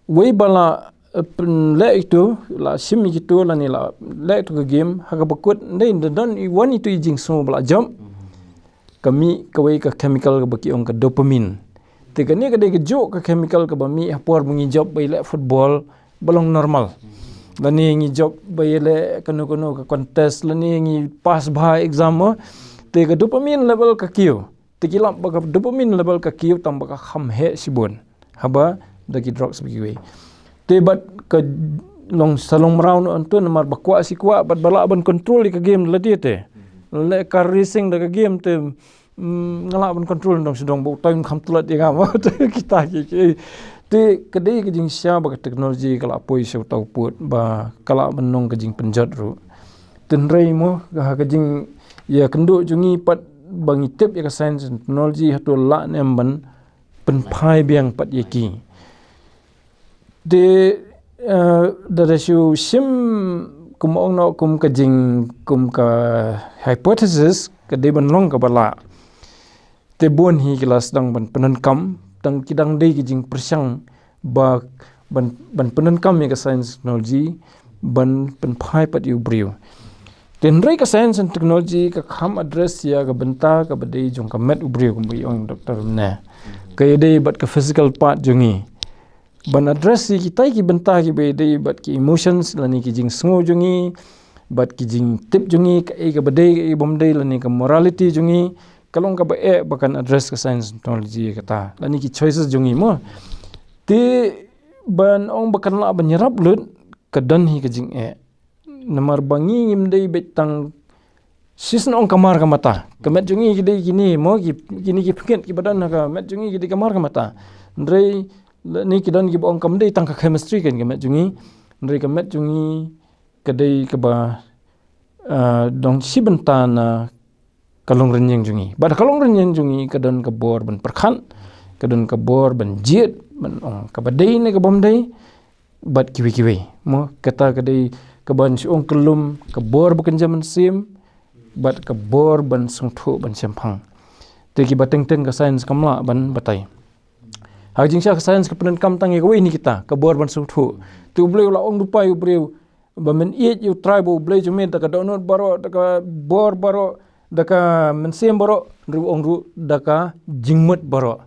wei ba la, eh, pyn-, leh ïa kito, la shim ïa kito, lane la leh ïa kito ka game, ha kaba kut, ndei, da don i wan ïa kito i jingsngew ba la jop. Ka mih kawei ka chemical kaba ki ong ka dopamine. Te kane ka dei kajuh ka chemical kaba mih ha por ba ngi jop ba ïaleh football, ba long normal. Lane ngi jop ba ïaleh kano kano ka contest, lane ngi pass bha exam mo. Te ka dopamine level ka kiew. Te ki lap ba ka dopamine level ka kiew tang ba ka kham heh shibun. Haba da ki drugs ba kiwei. Te bad ka long sa long mraw noh hangto namar ba kwah shi kwah bad ba lah ban control ïa ka game lade te. Leh car racing da ka game te, mm, nga lah ban control na dong sha dong ba utai un kham tlot ïa nga mo. Te kita ki, ki. Te ka dei ka jingshisha ba ka technology ka la poi sha uta u pud ba ka lah ban long ka jingpynjot ruh. Te hynrei mo, ka, ka jing, ïa kynduh jong ngi pat ba ngi tip ïa ka science and technology hato lah ne em ban pynphai biang pat ïa ki. Te, eh, da da shu shim kum ong noh kum ka jing, kum ka hypothesis, ka dei ban long kaba lah. Te bun hi ki la sdang ban pyndonkam, tang ki dang dei ki jingpyrshang ba ban, ban pyndonkam ïa ka science technology, ban pynphai pat ïa u briew. Te hynrei ka science and technology ka kham address ïa ka bynta kaba dei jong ka met u briew, kumba ong doctor mynne. Ka ïadei bad ka physical part jong ngi. Ban address ïa kita ki bynta kiba ïadei bad ki emotions lane ki jingsngew jong ngi, bad ki jingtip jong ngi, kaei kaba dei, kaei bym dei, lane ka morality jong ngi, ka long kaba eh ba kan address ka science and technology ïa kata, lane ki choices jong ngi mo. Te ban ong ba kan lah ban ïarap lut, ka don hi ka jingeh. Namar ba ngi ngim dei beit tang shisien ong ka mar ka mata. Ka met jong ngi ki dei kine mo, ki, kine ki pynïaid kiba don ha ka met jong ngi ki dei ka mar ka mata. Hynrei lane ki don kiba ong kam dei tang ka chemistry kan ka met jong ngi. Hynrei ka met jong ngi ka dei kaba, ah, don shi bynta na ka longrynïeng jong ngi. Bad ka longrynïeng jong ngi ka don ka bor ban pyrkhat, ka don ka bor ban jied, ban ong kaba dei ne kaba ym dei, bad kiwei kiwei. Mo, kata ka dei kaban shu ong kyllum, ka bor ba kynja mynsiem, bad ka bor ban sngewthuh ban shemphang. Te kiba teng teng ka science kam lah ban batai. Ha ka jingshisha ka science ka pyndonkam tang ïa kawei na kita, ka bor ban sngewthuh. Te U Blei u la ong dupai u briew, ba men ïeit ïa U Trai ba U Blei jong me da ka dohnud baroh, da ka bor baroh, da ka mynsiem baroh, ruh ong ruh da ka jingmut baroh.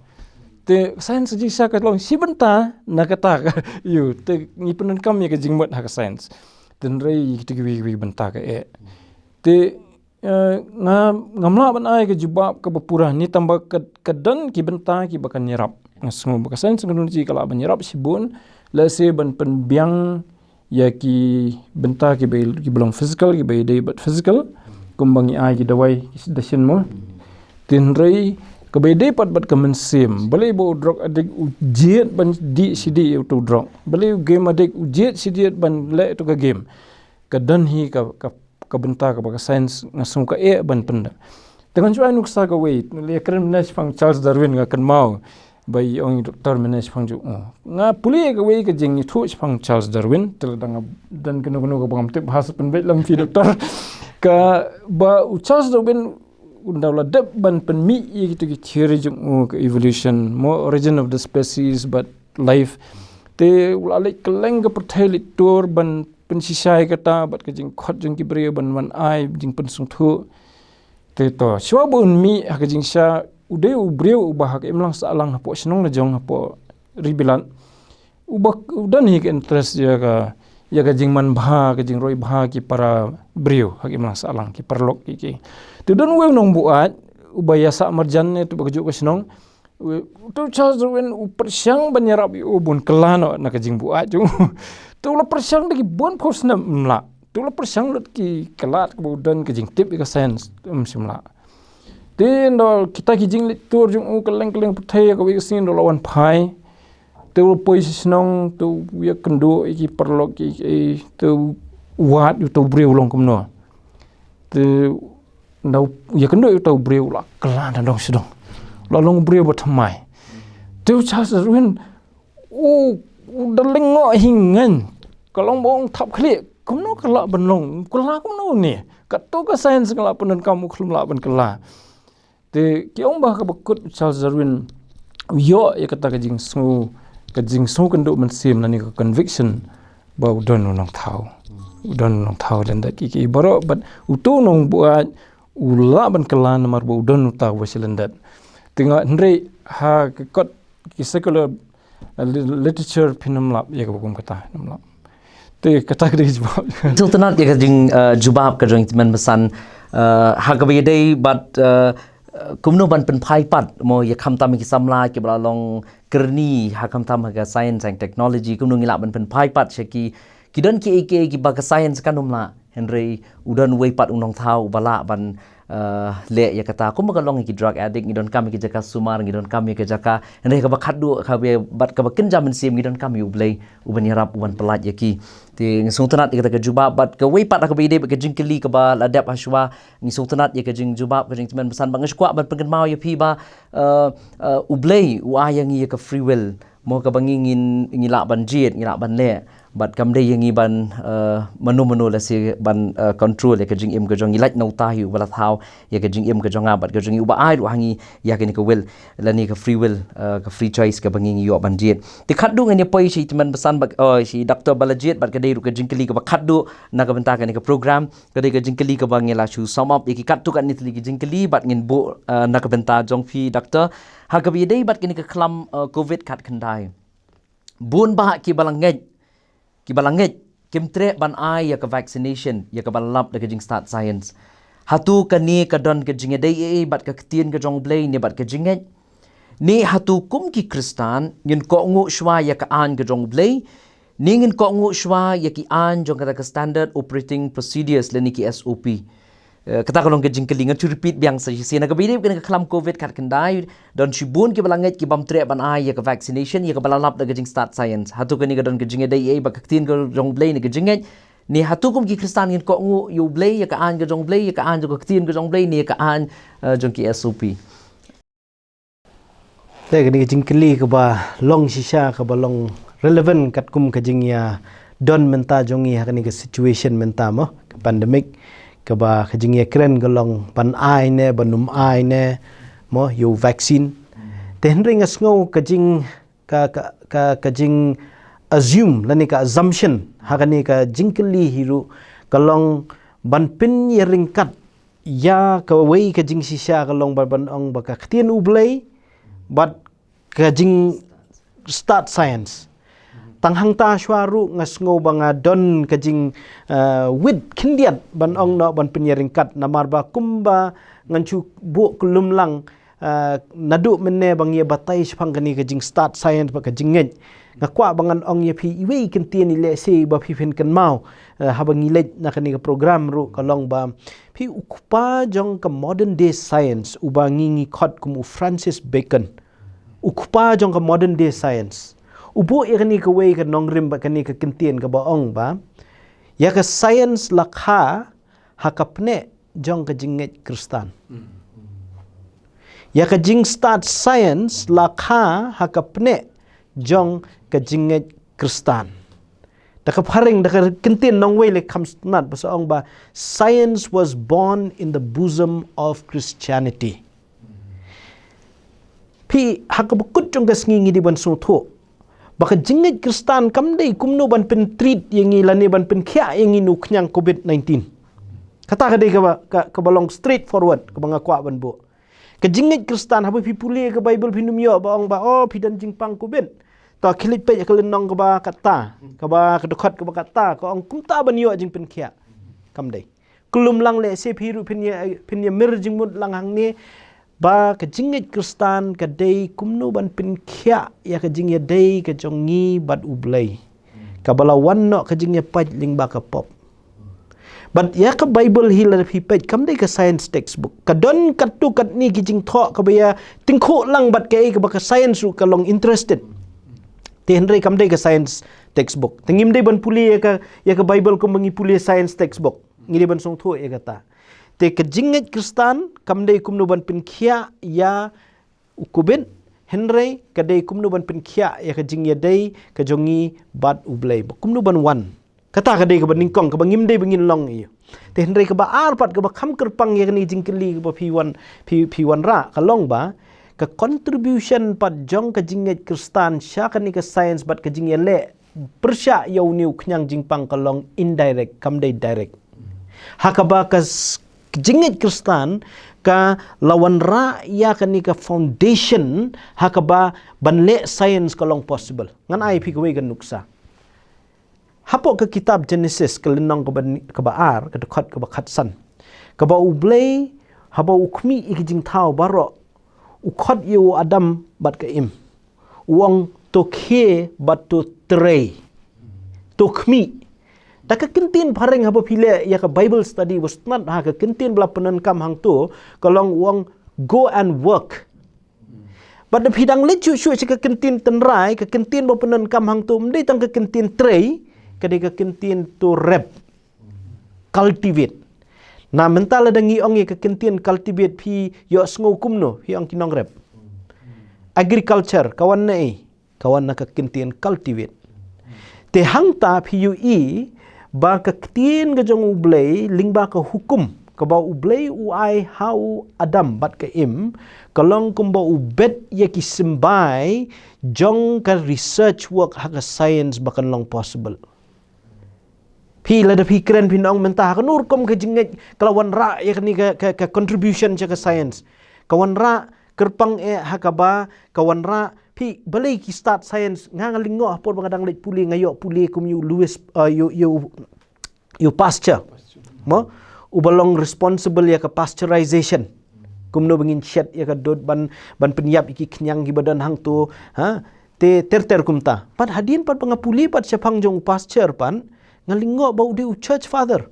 Te science ka jingshisha ka long shi bynta na kata ka, ïa, te ngi pyndonkam ïa ka jingmut ha ka science. Te hynrei ïa kita kiwei kiwei bynta ka eh. Te, eh, nga, ngam lah ban ai ka jubab kaba pura ne tang ba ka, ka don ki bynta kiba kan ïarap. Nga sngew ba ka science and technology ka lah ban ïarap shibun, lehse ban pynbiang ïa ki bynta kiba, kiba long physical, kiba ïadei bad physical, kumba ngi ai ki dawai, ki dashin mo. Te hynrei kaba ïadei pat bad ka mynsiem, balei ba u drug addict u jied ban dih shi dih ïa uto u drug, balei u game addict u jied shi jied ban leh ïa uto ka game. Ka don hi ka, ka, ka bynta kaba ka science nga sngew ka eh ban pynda. Te ngan shu ai nuksa kawei, leh kren mynne shaphang Charles Darwin, nga kynmaw ba i ong i doctor mynne shaphang jong u. Nga pule kawei ka jingïathuh shaphang Charles Darwin, te lada nga don kano kano kaba ngam tip, ha sa pynbeit lang phi doctor. Kaba u Charles Darwin, ynda u la dep ban pynmih ïa kito ki theory jong u, ka evolution, mo, origin of the species, bad life. Te u la leit kylleng ka pyrthei leit tour ban pynshisha ïa kata bad ka jingkhot jong ki briew ban wan ai jingpynsngewthuh. Te to, shuwa ba un mih ha ka jingshisha, u dei u briew uba ha ka imlang sahlang hapoh shnong lajong hapoh ri Bilat, uba u don hi ka interest ïa ka, ïa ka jingmanbha, ka jingroi bha ki para briew ha ka imlang sahlang, ki paralok ki, ki. Te u don uwei u nongbuaid uba ïasah marjan ne, te ba ka juh ka shnong. Uto u Charles Darwin u pyrshang ban ïarap ïa u ban kylla noh na ka jingbuaid jong u. Te u la pyrshang da ki bun phew snem ym lah. Te u la pyrshang lut ki khlad kaba u don, ka jingtip ïa ka science, ym shym lah. Te ynda kita ki jingleit tour jong u kylleng kylleng pyrthei, kawei ka sngi ynda u la wan phai, te u la poi sha shnong, te u ïakynduh ïa ki paralok ki, ki, te u wad ïa uto u briew u long kumno. Te ynda u ïakynduh ïa uto u briew u la kylla nadong shadong. U la long u briew ba thymmai. Te u Charles Darwin u, u da lyngngoh hi ngan. Ka long ba ong thap khlieh, kumno ka lah ban long, ka lah kumno ne. Kato ka science ka lah pyndonkam, u khlem lah ban kylla. Te ki ong ba kaba kut u Charles Darwin u ïoh ïa kata ka jingsngew, ka jingsngew kynduh mynsiem lane ka conviction ba u don u nongthaw. U don u nongthaw lyndet ki, ki baroh, bad uto u nongbuaid u lah ban kylla namar ba u don uta uba shi lyndet. Te nga hynrei ha ka kot ki secular, uh, li-, literature phin ym lap ïa kaba kum kata, ym lap. Te kata ka dei ka jubab. Sngewtynnat ïa ka jing, uh, jubab ka jong i tymmen basan, uh, ha kaba ïadei bad, uh, uh, kumno ban pynphai pat mo ïa khamtam ki samla kiba la long kyrni ha khamtam ha ka science and technology, kumno ngi lah ban pynphai pat sha ki, ki don kiei kiei kiba ka science kan ym lah. Hynrei u don uwei pat u nongthaw uba lah ban, eh, leh ïa kata. Kumba ka long ïa ki drug addict, ngi donkam ïa ki jaka sumar, ngi donkam ïa ki jaka, hynrei kaba khatduh, kaba, bad kaba kynja mynsiem, ngi donkam ïa U Blei uban ïarap, uban pyllait ïa ki. Te ngi sngewtynnat ïa kata ka jubab, bad kawei pat kaba ïadei bad ka jingkylli kaba la dep hashwa, ngi sngewtynnat ïa ka jingjubab ka jong i tymmen basan, bad nga shu kwah ban pynkynmaw ïa phi ba, eh, eh, U Blei u ai ïa ngi ïa ka free will. Mo, kaba ngi, ngin, ngi lah ban jied, ngi lah ban leh. Bad kam dei ïa ngi ban, eh, mano mano la shi ban, eh, control ïa ka jingim ka jong ngi, lait na uta hi uba la thaw ïa ka jingim ka jong nga bad ka jong ngi, uba ai ruh ha ngi ïa kane ka will lane ka free will, eh, ka free choice kaba ngi ngi ïoh ban jied. Te khatduh ngan ïa poi shi tymmen basan bad, oh, shi Doctor Balajied bad ka dei ruh ka jingkylli kaba khatduh na ka bynta kane ka program. Ka dei ka jingkylli kaba ngi la shu sum up ïa ki katto katne tylli ki jingkylli bad ngin buh, eh, na ka bynta jong phi Doctor. Ha kaba ïadei bad kane ka khlam, eh, covid khatkhyndai. Bun bah kiba la ngeit, kiba la ngeit, kim treh ban ai ïa ka vaccination, ïa kaba la lap da ka jingstad science. Hato kane ka don ka jingïadei ei ei bad ka ktien ka jong U Blei ne bad ka jingngeit? Ne hato kum ki Khristan ngin kohnguh shuwa ïa ka aiñ ka jong U Blei, ne ngin kohnguh shuwa ïa ki aiñ jong kata ka standard operating procedures lane ki S O P? Eh, kata ka long ka jingkylli, ngan shu repeat biang sa shisien. Na kaba ïadei bad kane ka khlam covid khatkhyndai, don shibun kiba la ngeit kibym treh ban ai ïa ka vaccination, ïa kaba la lap da ka jingstad science. Hato kane ka don ka jingïadei ei bad ka ktien ka jong U Blei ne ka jingngeit? Ne hato kum ki Khristan ngin kohnguh ïa U Blei, ïa ka aiñ ka jong U Blei, ïa ka aiñ jong ka ktien ka jong U Blei, ne ïa ka aiñ, eh, jong ki S O P? Te kane ka jingkylli kaba long shisha, kaba long relevant katkum ka jingïadon mynta jong ngi ha kane ka situation mynta mo, ka pandemic, kaba ka jingïakren ka long ban ai ne ban ym ai ne mo ïa u vaccine. Te hynrei nga sngew ka jing, ka, ka, ka, ka jing assume lane ka assumption ha kane ka jingkylli hi ruh ka long ban pynïaryngkat ïa kawei ka jingshisha ka long ban, ban ong ba ka ktien U Blei bad ka jingstad science. Tang hangta shuwa ruh nga sngew ba nga don ka jing, eh, wit khyndiat ban ong noh ban pynïaryngkat, namar ba kumba ngan shu buh kyllum lang, eh, naduh mynne ba ngi ïa batai shaphang kane ka jingstad science bad ka jingngeit, nga kwah ba ngan ong ïa phi iwei i kyntien i lehse ba phi phin kynmaw, eh, haba ngi leit na kane ka program ruh ka long ba phi, u kpa jong ka modern day science uba ngi ngi khot kum u Francis Bacon, u kpa jong ka modern day science, u buh ïa kane kawei ka nongrim bad kane ka kyntien kaba ong ba ïa ka science la kha ha ka pneh jong ka jingngeit Khristan. Ïa ka jingstad science la kha ha ka pneh jong ka jingngeit Khristan. Da ka phareng, da ka kyntien nongwei leh kham sngewtynnat ba sa ong ba, "Science was born in the bosom of Christianity." Phi, ha kaba kut jong ka sngi ngi dei ban sngewthuh ba ka jingngeit Khristan kam dei kumno ban pyntreat ïa ngi lane ban pynkhiah ïa ngi na u khñiang covid nineteen. Kata ka dei kaba, ka, kaba long straightforward kaba nga kwah ban buh. Ka jingngeit Khristan, haba phi pule ka Bible phin ym ïoh ba ong ba, oh, phi don jingpang covid, to khie leit peit ïa ka lynnong kaba kata, kaba ka dkhot kaba kata ka ong kumta ban ïoh jingpynkhiah. Kam dei. Kyllum lang lehse phi ruh phin ïa, phin ïa mir jingmut lang hangne ba ka jingngeit Khristan ka dei kumno ban pynkhiah ïa ka jingïadei ka jong ngi bad U Blei, kaba la wan noh ka jingïapait lyngba ka pop. Bad ïa ka Bible hi lada phi peit kam dei ka science textbook. Ka don katto katne ki jingthoh kaba ïa tyngkhuh lang bad kaei kaba ka science ruh ka long interested. Te hynrei kam dei ka science textbook. Te ngim dei ban pule ïa ka, ïa ka Bible kumba ngi pule science textbook. Ngi dei ban sngewthuh ïa kata. Te ka jingngeit Khristan kam dei kumno ban pynkhiah ïa u covid, hynrei ka dei kumno ban pynkhiah ïa ka jingïadei ka jong ngi bad U Blei, ba kumno ban wan. Kata ka dei kaba nyngkong, kaba ngim dei ba ngin long ïa. Te hynrei kaba ar pat, kaba kham kyrpang ïa kane ka jingkylli kaba phi wan, phi, phi wanrah, ka long ba ka contribution pat jong ka jingngeit Khristan sha kane ka science bad ka jingïaleh pyrshah ïa une u khñiang jingpang ka long indirect, kam dei direct. Ha kaba ka s-, jingngeit Khristan ka la wanrah ïa kane ka foundation ha kaba ban leh science ka long possible. Ngan ai phi kawei ka nuksa. Hapoh ka kitab Genesis ka lynnong kaba, kaba ar, ka dkhot kaba khatsan, kaba U Blei haba u khmih ïa ki jingthaw baroh, u khot ïa u Adam bad ka Im, u ong, "To khie bad to trei, to khmih." Da ka kyntien phareng haba phi leh ïa ka Bible study, wat sngewtynnat ha ka kyntien ba la pyndonkam hangto ka long, u ong, "Go and work." Bad da phi dang leit shuh shuh sha ka kyntien tynrai, ka kyntien ba pyndonkam hangto ym dei tang ka kyntien trei, ka dei ka kyntien to rep, cultivate. Na mynta lada ngi ong ïa ka kyntien cultivate, phi ïohsngew kumno? Phi ong ki nongrep. Agriculture ka wan na ei? Ka wan na ka kyntien cultivate. Te hangta phi ïohi ba ka ktien ka jong U Blei lyngba ka hukum kaba U Blei u ai ha u Adam bad ka Im, ka long kumba u bet ïa ki symbai jong ka research work ha ka science ba kan long possible. Phi lada phi kren phin ong mynta ha kano rukom ka jingngeit ka la wanrah ïa kane ka, ka, ka contribution sha ka science. Ka wanrah kyrpang eh ha kaba ka wanrah phi balei ki start science, nga nga lyngngoh ha por ba nga dang leit pule, nga ïoh pule kum ïa u Louis, uh, ïa u, ïa u, ïa u Pasteur. Mo? Uba long responsible ïa ka pasteurization. Kumno ba ngin shet ïa ka dud ban, ban pynïap ïa ki khñiang kiba don hangto, ha? Te ter ter kumta. Pat hadien pat ba nga pule pat shaphang jong u Pasteur pat, nga lyngngoh ba u dei u church father.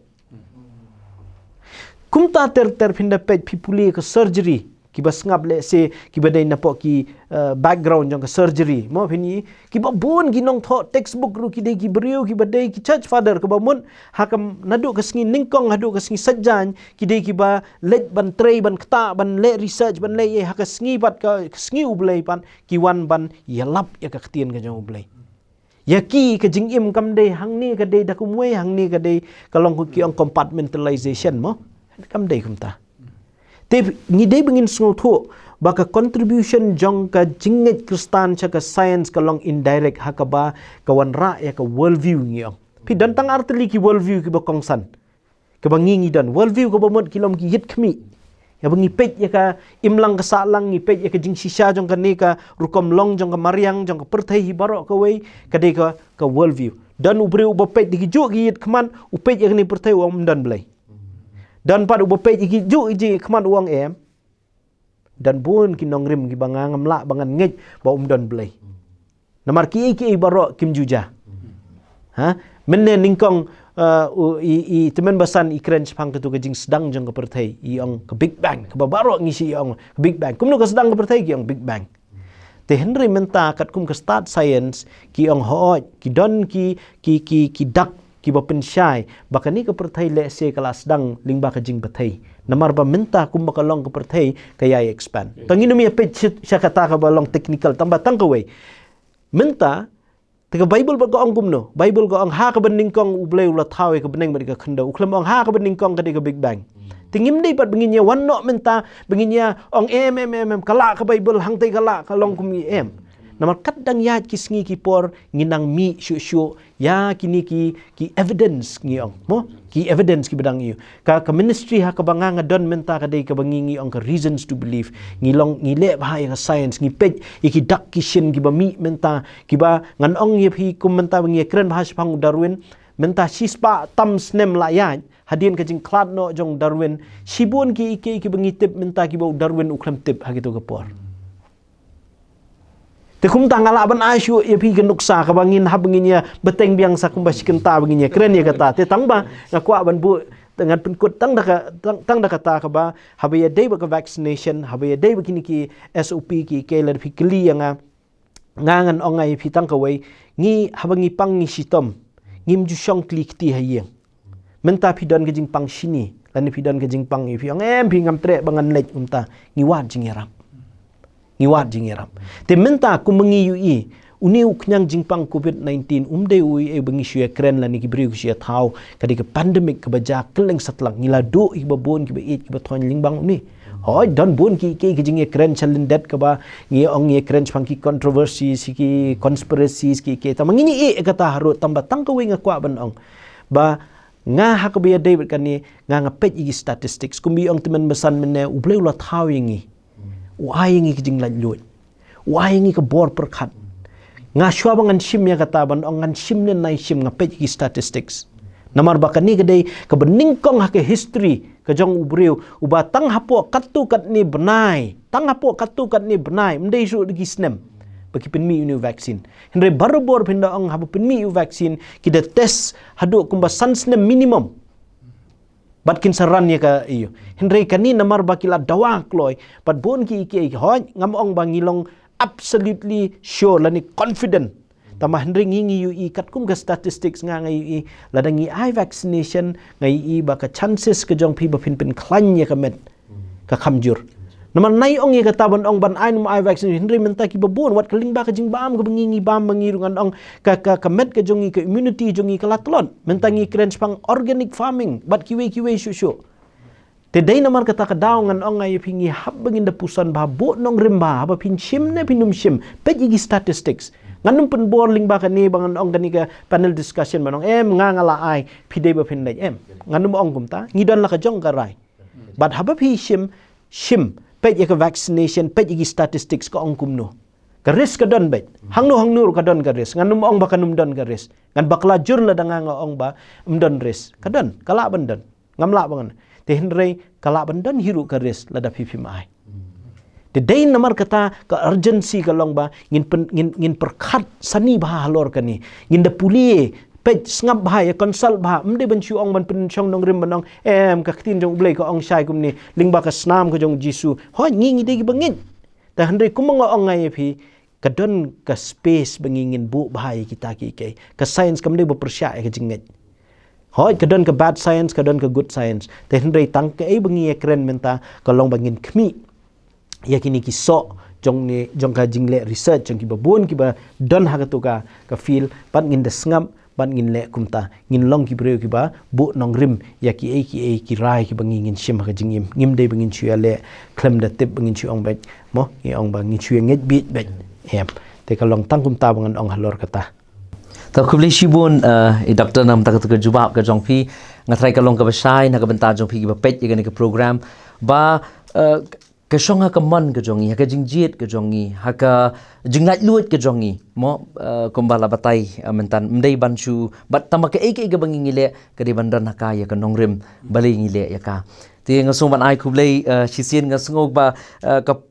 Kumta ter ter phin da peit phi pule ka surgery, kiba sngap lehse kiba dei napoh ki, eh, background jong ka surgery. Mo phin ïohi, kiba bun ki nongthoh textbook ruh ki dei ki briew kiba dei ki church father, kaba mut ha ka naduh ka sngi nyngkong haduh ka sngi saitjaiñ ki dei kiba leit ban trei, ban ktah, ban leh research, ban leh ïa ha ka sngi bad ka, ka sngi U Blei pat ki wan ban ïalap ïa ka ktien ka jong U Blei. Ïa ki ka jingim kam dei hangne ka dei da kumwei, hangne ka dei, ka long ki ong compartmentalization mo. Kam dei kumta. Te ngi dei ba ngin sngewthuh ba ka contribution jong ka jingngeit Khristan sha ka science ka long indirect ha kaba ka wanrah ïa ka worldview ngi ong. Phi don tang artylli ki worldview kiba kongsan. Kaba ngi ngi don worldview kaba mut ki long ki ïit khmih. Ïa ba ngi peit ïa ka imlang ka sahlang, ngi peit ïa ka jingshisha jong kane ka rukom long jong ka mariang jong ka pyrthei hi baroh kawei, ka dei ka, ka worldview. Don u briew uba peit da ki juh ki ïit khmat, u peit ïa kane pyrthei u ong ym don Blei. Don pat uba peit ïa ki juh ki jingïit khmat u ong em. Don bun ki nongrim kiba nga ngam lah ba ngan ngeit ba ym don Blei. Namar kiei kiei baroh kim ju jia. Ha? Mynne nyngkong, uh, u, i, i, tymmen basan i kren shaphang katu ka jingsdang jong ka pyrthei, i ong ka Big Bang, kaba baroh ngi shu ong ka Big Bang. Kumno ka sdang ka pyrthei, ki ong Big Bang. Te hynrei mynta katkum ka start science, ki ong hooid, ki don ki, ki, ki, ki dak kiba pynshai ba kane ka pyrthei lehse ka la sdang lyngba ka jingpyrthei. Namar ba mynta kumba ka long ka pyrthei ka ïai expand. Tang ngin ym ïa peit sha, sha kata kaba long technical, tang ba tang kawei. Mynta te ka Bible ba ka ong kumno? Bible ka ong ha kaba nyngkong U Blei u la thaw ïa ka bneng bad ka khyndew. U khlem ong ha kaba nyngkong ka dei ka Big Bang. Te ngim dei pat ba ngin ïa wan noh mynta ba ngin ïa ong em em em em ka lah ka Bible, hangtei ka lah, ka long kum i em. Namar kat dang ïaid ki sngi ki por ngin nang mih shuh shuh ïa kine ki, ki evidence ngi ong mo, ki evidence kiba dang ïoh. Ka, ka ministry ha kaba nga nga don mynta ka dei kaba ngi, ngi ong ka reasons to believe. Ngi long, ngi leh bha ïa ka science, ngi peit ïa ki dak ki shin kiba mih mynta, kiba ngan ong ïa phi kum mynta ba ngi ïa kren bha shaphang u Darwin. Mynta shispah tam snem la ïaid hadien ka jingkhlad noh jong u Darwin, shibun kiei kiei kiba ngi tip mynta kiba u Darwin u khlem tip ha kito ki por. Te kumta nga lah ban ai shuh ïa phi ka nuksa kaba ngin hap ngin ïa bteng biang sa kumba shi kynta ba ngin ïa kren ïa kata. Te tang ba nga kwah ban buh, te ngan pynkut tang da ka, tang, tang da kata kaba haba ïadei bad ka vaccination, haba ïadei bad kine ki S O P ki, ki lada phi kylli ïa nga, nga ngan ong ïa phi tang kawei, ngi haba ngi pang ngi shitom, ngim ju shong kli kti ha ïing. Mynta phi don ka jingpang shini, lane phi don ka jingpang ïa phi ong em phi ngam treh ba ngan leit, mynta ngi wad jingïarap. Ngi wad jingïarap. Te mynta kumba ngi ïohi, une u khñiang jingpang covid nineteen um dei uei uei ba ngi shu ïa kren lane ki briew ki shu ïa thaw, ka dei ka pandemic kaba jia kylleng satlang, ngi la duh ïa kiba bun kiba ïeit kiba thoiñ lyngba une. Hooid, don bun ki, ki, ki jingïakren sha lyndet kaba ngi ong ïakren shaphang ki controversies, ki conspiracies, ki, ki. Tangba ngin ïa ïeh kata harud, tangba tang kawei nga kwah ban ong ba nga ha kaba ïadei bad kane, nga nga peit ïa ki statistics. Kumba ong tymmen basan mynne, U Blei u la thaw ïa ngi. U ai ïa ngi ki jinglaitluid. U ai ïa ngi ka bor pyrkhat. Nga shuwa ba ngan shim ïa kata ban ong ngan shim ne nai shim, nga peit ïa ki statistics. Namar ba kane ka dei kaba nyngkong ha ka history ka jong u briew uba tang hapoh katto katne bnai, tang hapoh katto katne bnai, ym dei shuh da ki snem ba ki pynmih ïa une u vaccine. Hynrei barabor phin da ong haba pynmih ïa u vaccine ki da test haduh kumba san snem minimum. Bad kin sa ran ïa ka ïa u. Hynrei kane namar ba ki la dawa kloi, bad bun ki, ki, ki, hooid, ngam ong ba ngi long absolutely sure lane confident. Tangba hynrei ngi ngi ïohi katkum ka statistics nga nga ïohi, lada ngi ai vaccination, nga ïohi ba ka chances ka jong phi ba phin pynkhlaiñ ïa ka met ka kham jur. Namar nai ong ïa kata ban ong ban ai ne ym ai vaccine, hynrei mynta kiba bun, wat ka lyngba ka jingbam kaba ngi ngi bam ma ngi ruh ngan ong ka, ka, ka met ka jong ngi, ka immunity jong ngi ka la tlot. Mynta ngi kren shaphang organic farming bad kiwei kiwei shuh shuh. Te dei namar kata ka daw ngan ong ïa phi, ngi hap ba ngin da puson bha, buh nongrim bha, haba phin shim ne phin ym shim, peit ïa ki statistics. Ngan ym pynbor lyngba kane ba ngan ong kane ka panel discussion ban ong em nga nga la ai, phi dei ba phin leit, em. Ngan ym ong kumta, ngi don la ka jong ka rai. Bad haba phi shim, shim, peit ïa ka vaccination, peit ïa ki statistics ka ong kumno. Ka risk ka don beit. Hangno hangno ruh ka don ka risk. Ngan ym ong ba kan ym don ka risk. Ngan bakla jur lada nga nga ong ba ym don risk. Ka don, ka lah ban don. Ngam lah ba ngan. Te hynrei ka lah ban don hi ruh ka risk lada phi phim ai. Te dei namar kata ka urgency ka long ba ngin pyn, ngin, ngin pyrkhat sani bha halor kane. Ngin da pule, peit, sngap bha, ïa consult bha. Ym dei ban shu ong ban pynshong nongrim ban ong em ka ktien jong U Blei ka ong shai kumne, lyngba ka snam ka jong U Jisu. Hooid, ngi ngi dei kiba ngeit. Te hynrei kumba nga ong ïa phi, ka don ka space ba ngi ngin buh bha ïa kita kiei kiei. Ka science kam dei ba pyrshah ïa ka jingngeit. Hooid, ka don ka bad science, ka don ka good science. Te hynrei tang kaei ba ngi ïa kren mynta ka long ba ngin khmih ïa kine ki soh jong ne, jong ka jingleh research jong kiba bun kiba don ha kato ka, ka field, bad ngin da sngap, bad ngin leh kumta. Ngin long ki briew kiba buh nongrim ïa kiei kiei ki rai kiba ngi ngin shim ha ka jingim. Ngim dei ba ngin shu ïaleh khlem da tip, ba ngin shu ong beit, mo, ngi ong ba ngin shu ïa ngeit beit beit. Em. Te ka long tang kumta ba ngan ong halor kata. To khublei shibun, eh, i Doctor, namar kata ka jubab ka jong phi. Nga tharai ka long kaba shai na ka bynta jong phi kiba peit ïa kane ka program. Ba, eh, ka shong ha ka mon ka jong ngi, ha ka jingjied ka jong ngi, ha ka jinglaitluid ka jong ngi, mo, eh, kumba la batai, eh, mynta, ym dei ban shu, bad tang ba kaei kaei kaba ngi ngi leh, ka dei ban don ha ka ïa ka nongrim, balei ngi leh ïa ka. Te nga sngew ban ai khublei, eh, shisien nga sngew ba, eh, ka,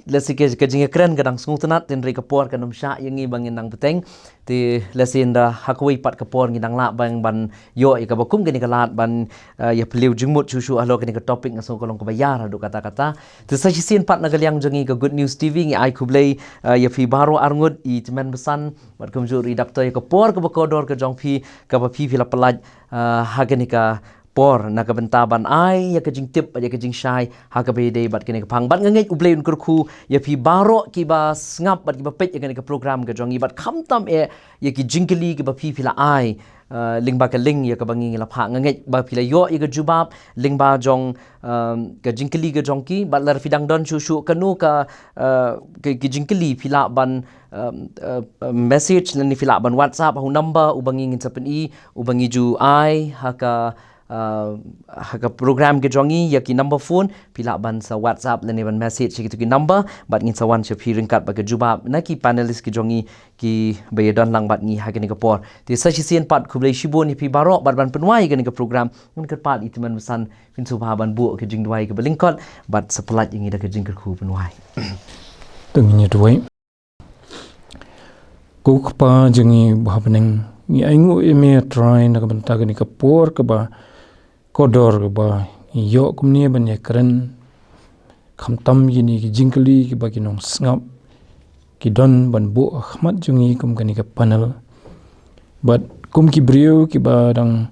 lehse ka, ka jingïakren ka dang sngewtynnat, hynrei ka por kan ym shah ïa ngi ba ngin nang bteng. Te lehse ynda ha kawei pat ka por ngi dang lah ban, ban ïoh ïa kaba kum kane ka lad ban, eh, ïa pynlong jingmut shuh shuh halor kane ka topic, nga sngew ka long kaba ïar haduh katta katta. Te sa shisien pat na ka liang jong ngi ka Good News T V ngi ai khublei, eh, ïa phi baroh arngut, i tymmen basan bad kumjuh ruh i Doctor, ïa ka por kaba kordor ka jong phi, kaba phi phi la pynlait, eh, ha kane ka por na ka bynta ban ai ïa ka jingtip bad ïa ka jingshai ha kaba ïadei bad kane ka phang. Bad nga ngeit U Blei un kyrkhu ïa phi baroh kiba sngap bad kiba peit ïa kane ka program ka jong ngi, bad khamtam eh ïa ki jingkylli kiba phi phi la ai, eh, lyngba ka link ïa kaba ngi ngi la phah. Nga ngeit ba phi la ïoh ïa ka jubab lyngba jong, ehm, ka jingkylli ka jong ki, bad lada phi dang don shuh shuh kano ka, eh, ki, ki jingkylli, phi lah ban, ehm, eh, eh, message lane phi lah ban WhatsApp ha u number uba ngi ngin sa pyni, uba ngi ju ai ha ka, ah, ha ka program ka jong ngi, ïa ki number phone, phi lah ban sa WhatsApp lane ban message ïa kito ki number, bad ngin sa wan sha phi ryngkat bad ka jubab na ki panelist ki jong ngi kiba ïadon lang bad ngi ha kane ka por. Te sa shisien pat khublei shibun ïa phi baroh, bad ban pynwai ïa kane ka program, ngan kyrpad i tymmen basan, phin sngewbha ban buh ka jingduwai kaba lyngkot, bad sa pynlait ïa ngi da ka jingkyrkhu pynwai. To ngin ïa duwai. Ko Kpa jong ngi ba ha bneng, ngi ainguh ïa me Trai na ka bynta kane ka por kaba kordor kaba ngi ïoh kumne ban ïakren khamtam ïa kine ki jingkylli kiba ki nongsngap ki don ban buh ha khmat jong ngi kum kane ka panel. Bad kum ki briew kiba dang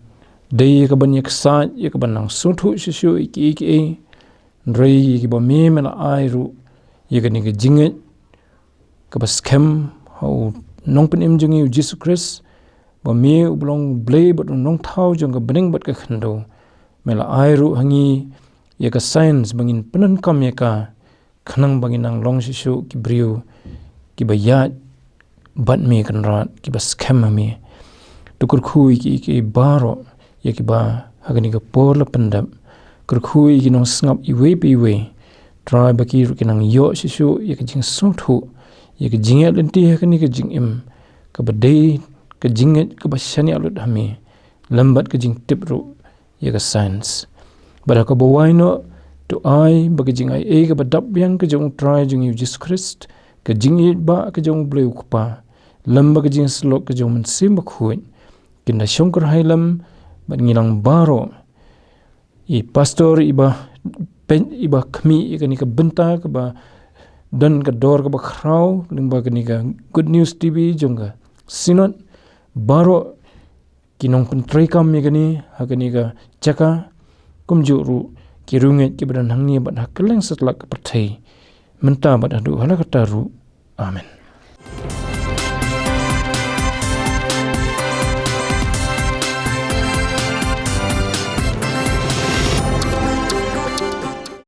dei ïa kaban ïaksaid, ïa kaban nang sngewthuh shuh shuh ïa kiei kiei, hynrei ïa kiba me me la ai ruh ïa kane ka jingngeit kaba skhem ha u Nongpynim jong ngi u Jisu Khrist, ba me uba long Blei bad u Nongthaw jong ka bneng bad ka khyndew. Me la ai ruh ha ngi ïa ka science ba ngin pyndonkam ïa ka, khnang ba ngin nang long shuh shuh ki briew kiba ïaid bad me Kynrad, kiba skhem ha me. To kyrkhu ïa ki, ki baroh, ïa kiba ha kane ka por la pyndep. Kyrkhu ïa ki nongsngap iwei pa iwei. Trai ba ki ruh kin nang ïoh shuh shuh ïa ka jingsngewthuh, ïa ka jingïaid lynti ha kane ka jingim, kaba dei ka jingngeit kaba shaniah lut ha me, lem bad ka jingtip ruh ïa ka science. Bad ha kaba wai noh, to ai ba ka jingaiei kaba dap biang ka jong u Trai jong ngi u Jisu Khrist, ka jingïeit ba ka jong u Blei u Kpa, lem bad ka jingsyllok ka jong u Mynsiem Bakhuid, kin da shongkor hai lem bad ngi lang baroh. I pastor iba peit, iba khmih ïa kane ka bynta kaba don ka dor kaba khraw lyngba kane ka Good News T V jong ka Synod, baroh ki nongpyntreikam ïa kane ha kane ka jaka, kumjuh ruh ki riewngeit kiba don hangne bad ha kylleng satlak ka pyrthei, mynta bad haduh hala karta ruh. Amen.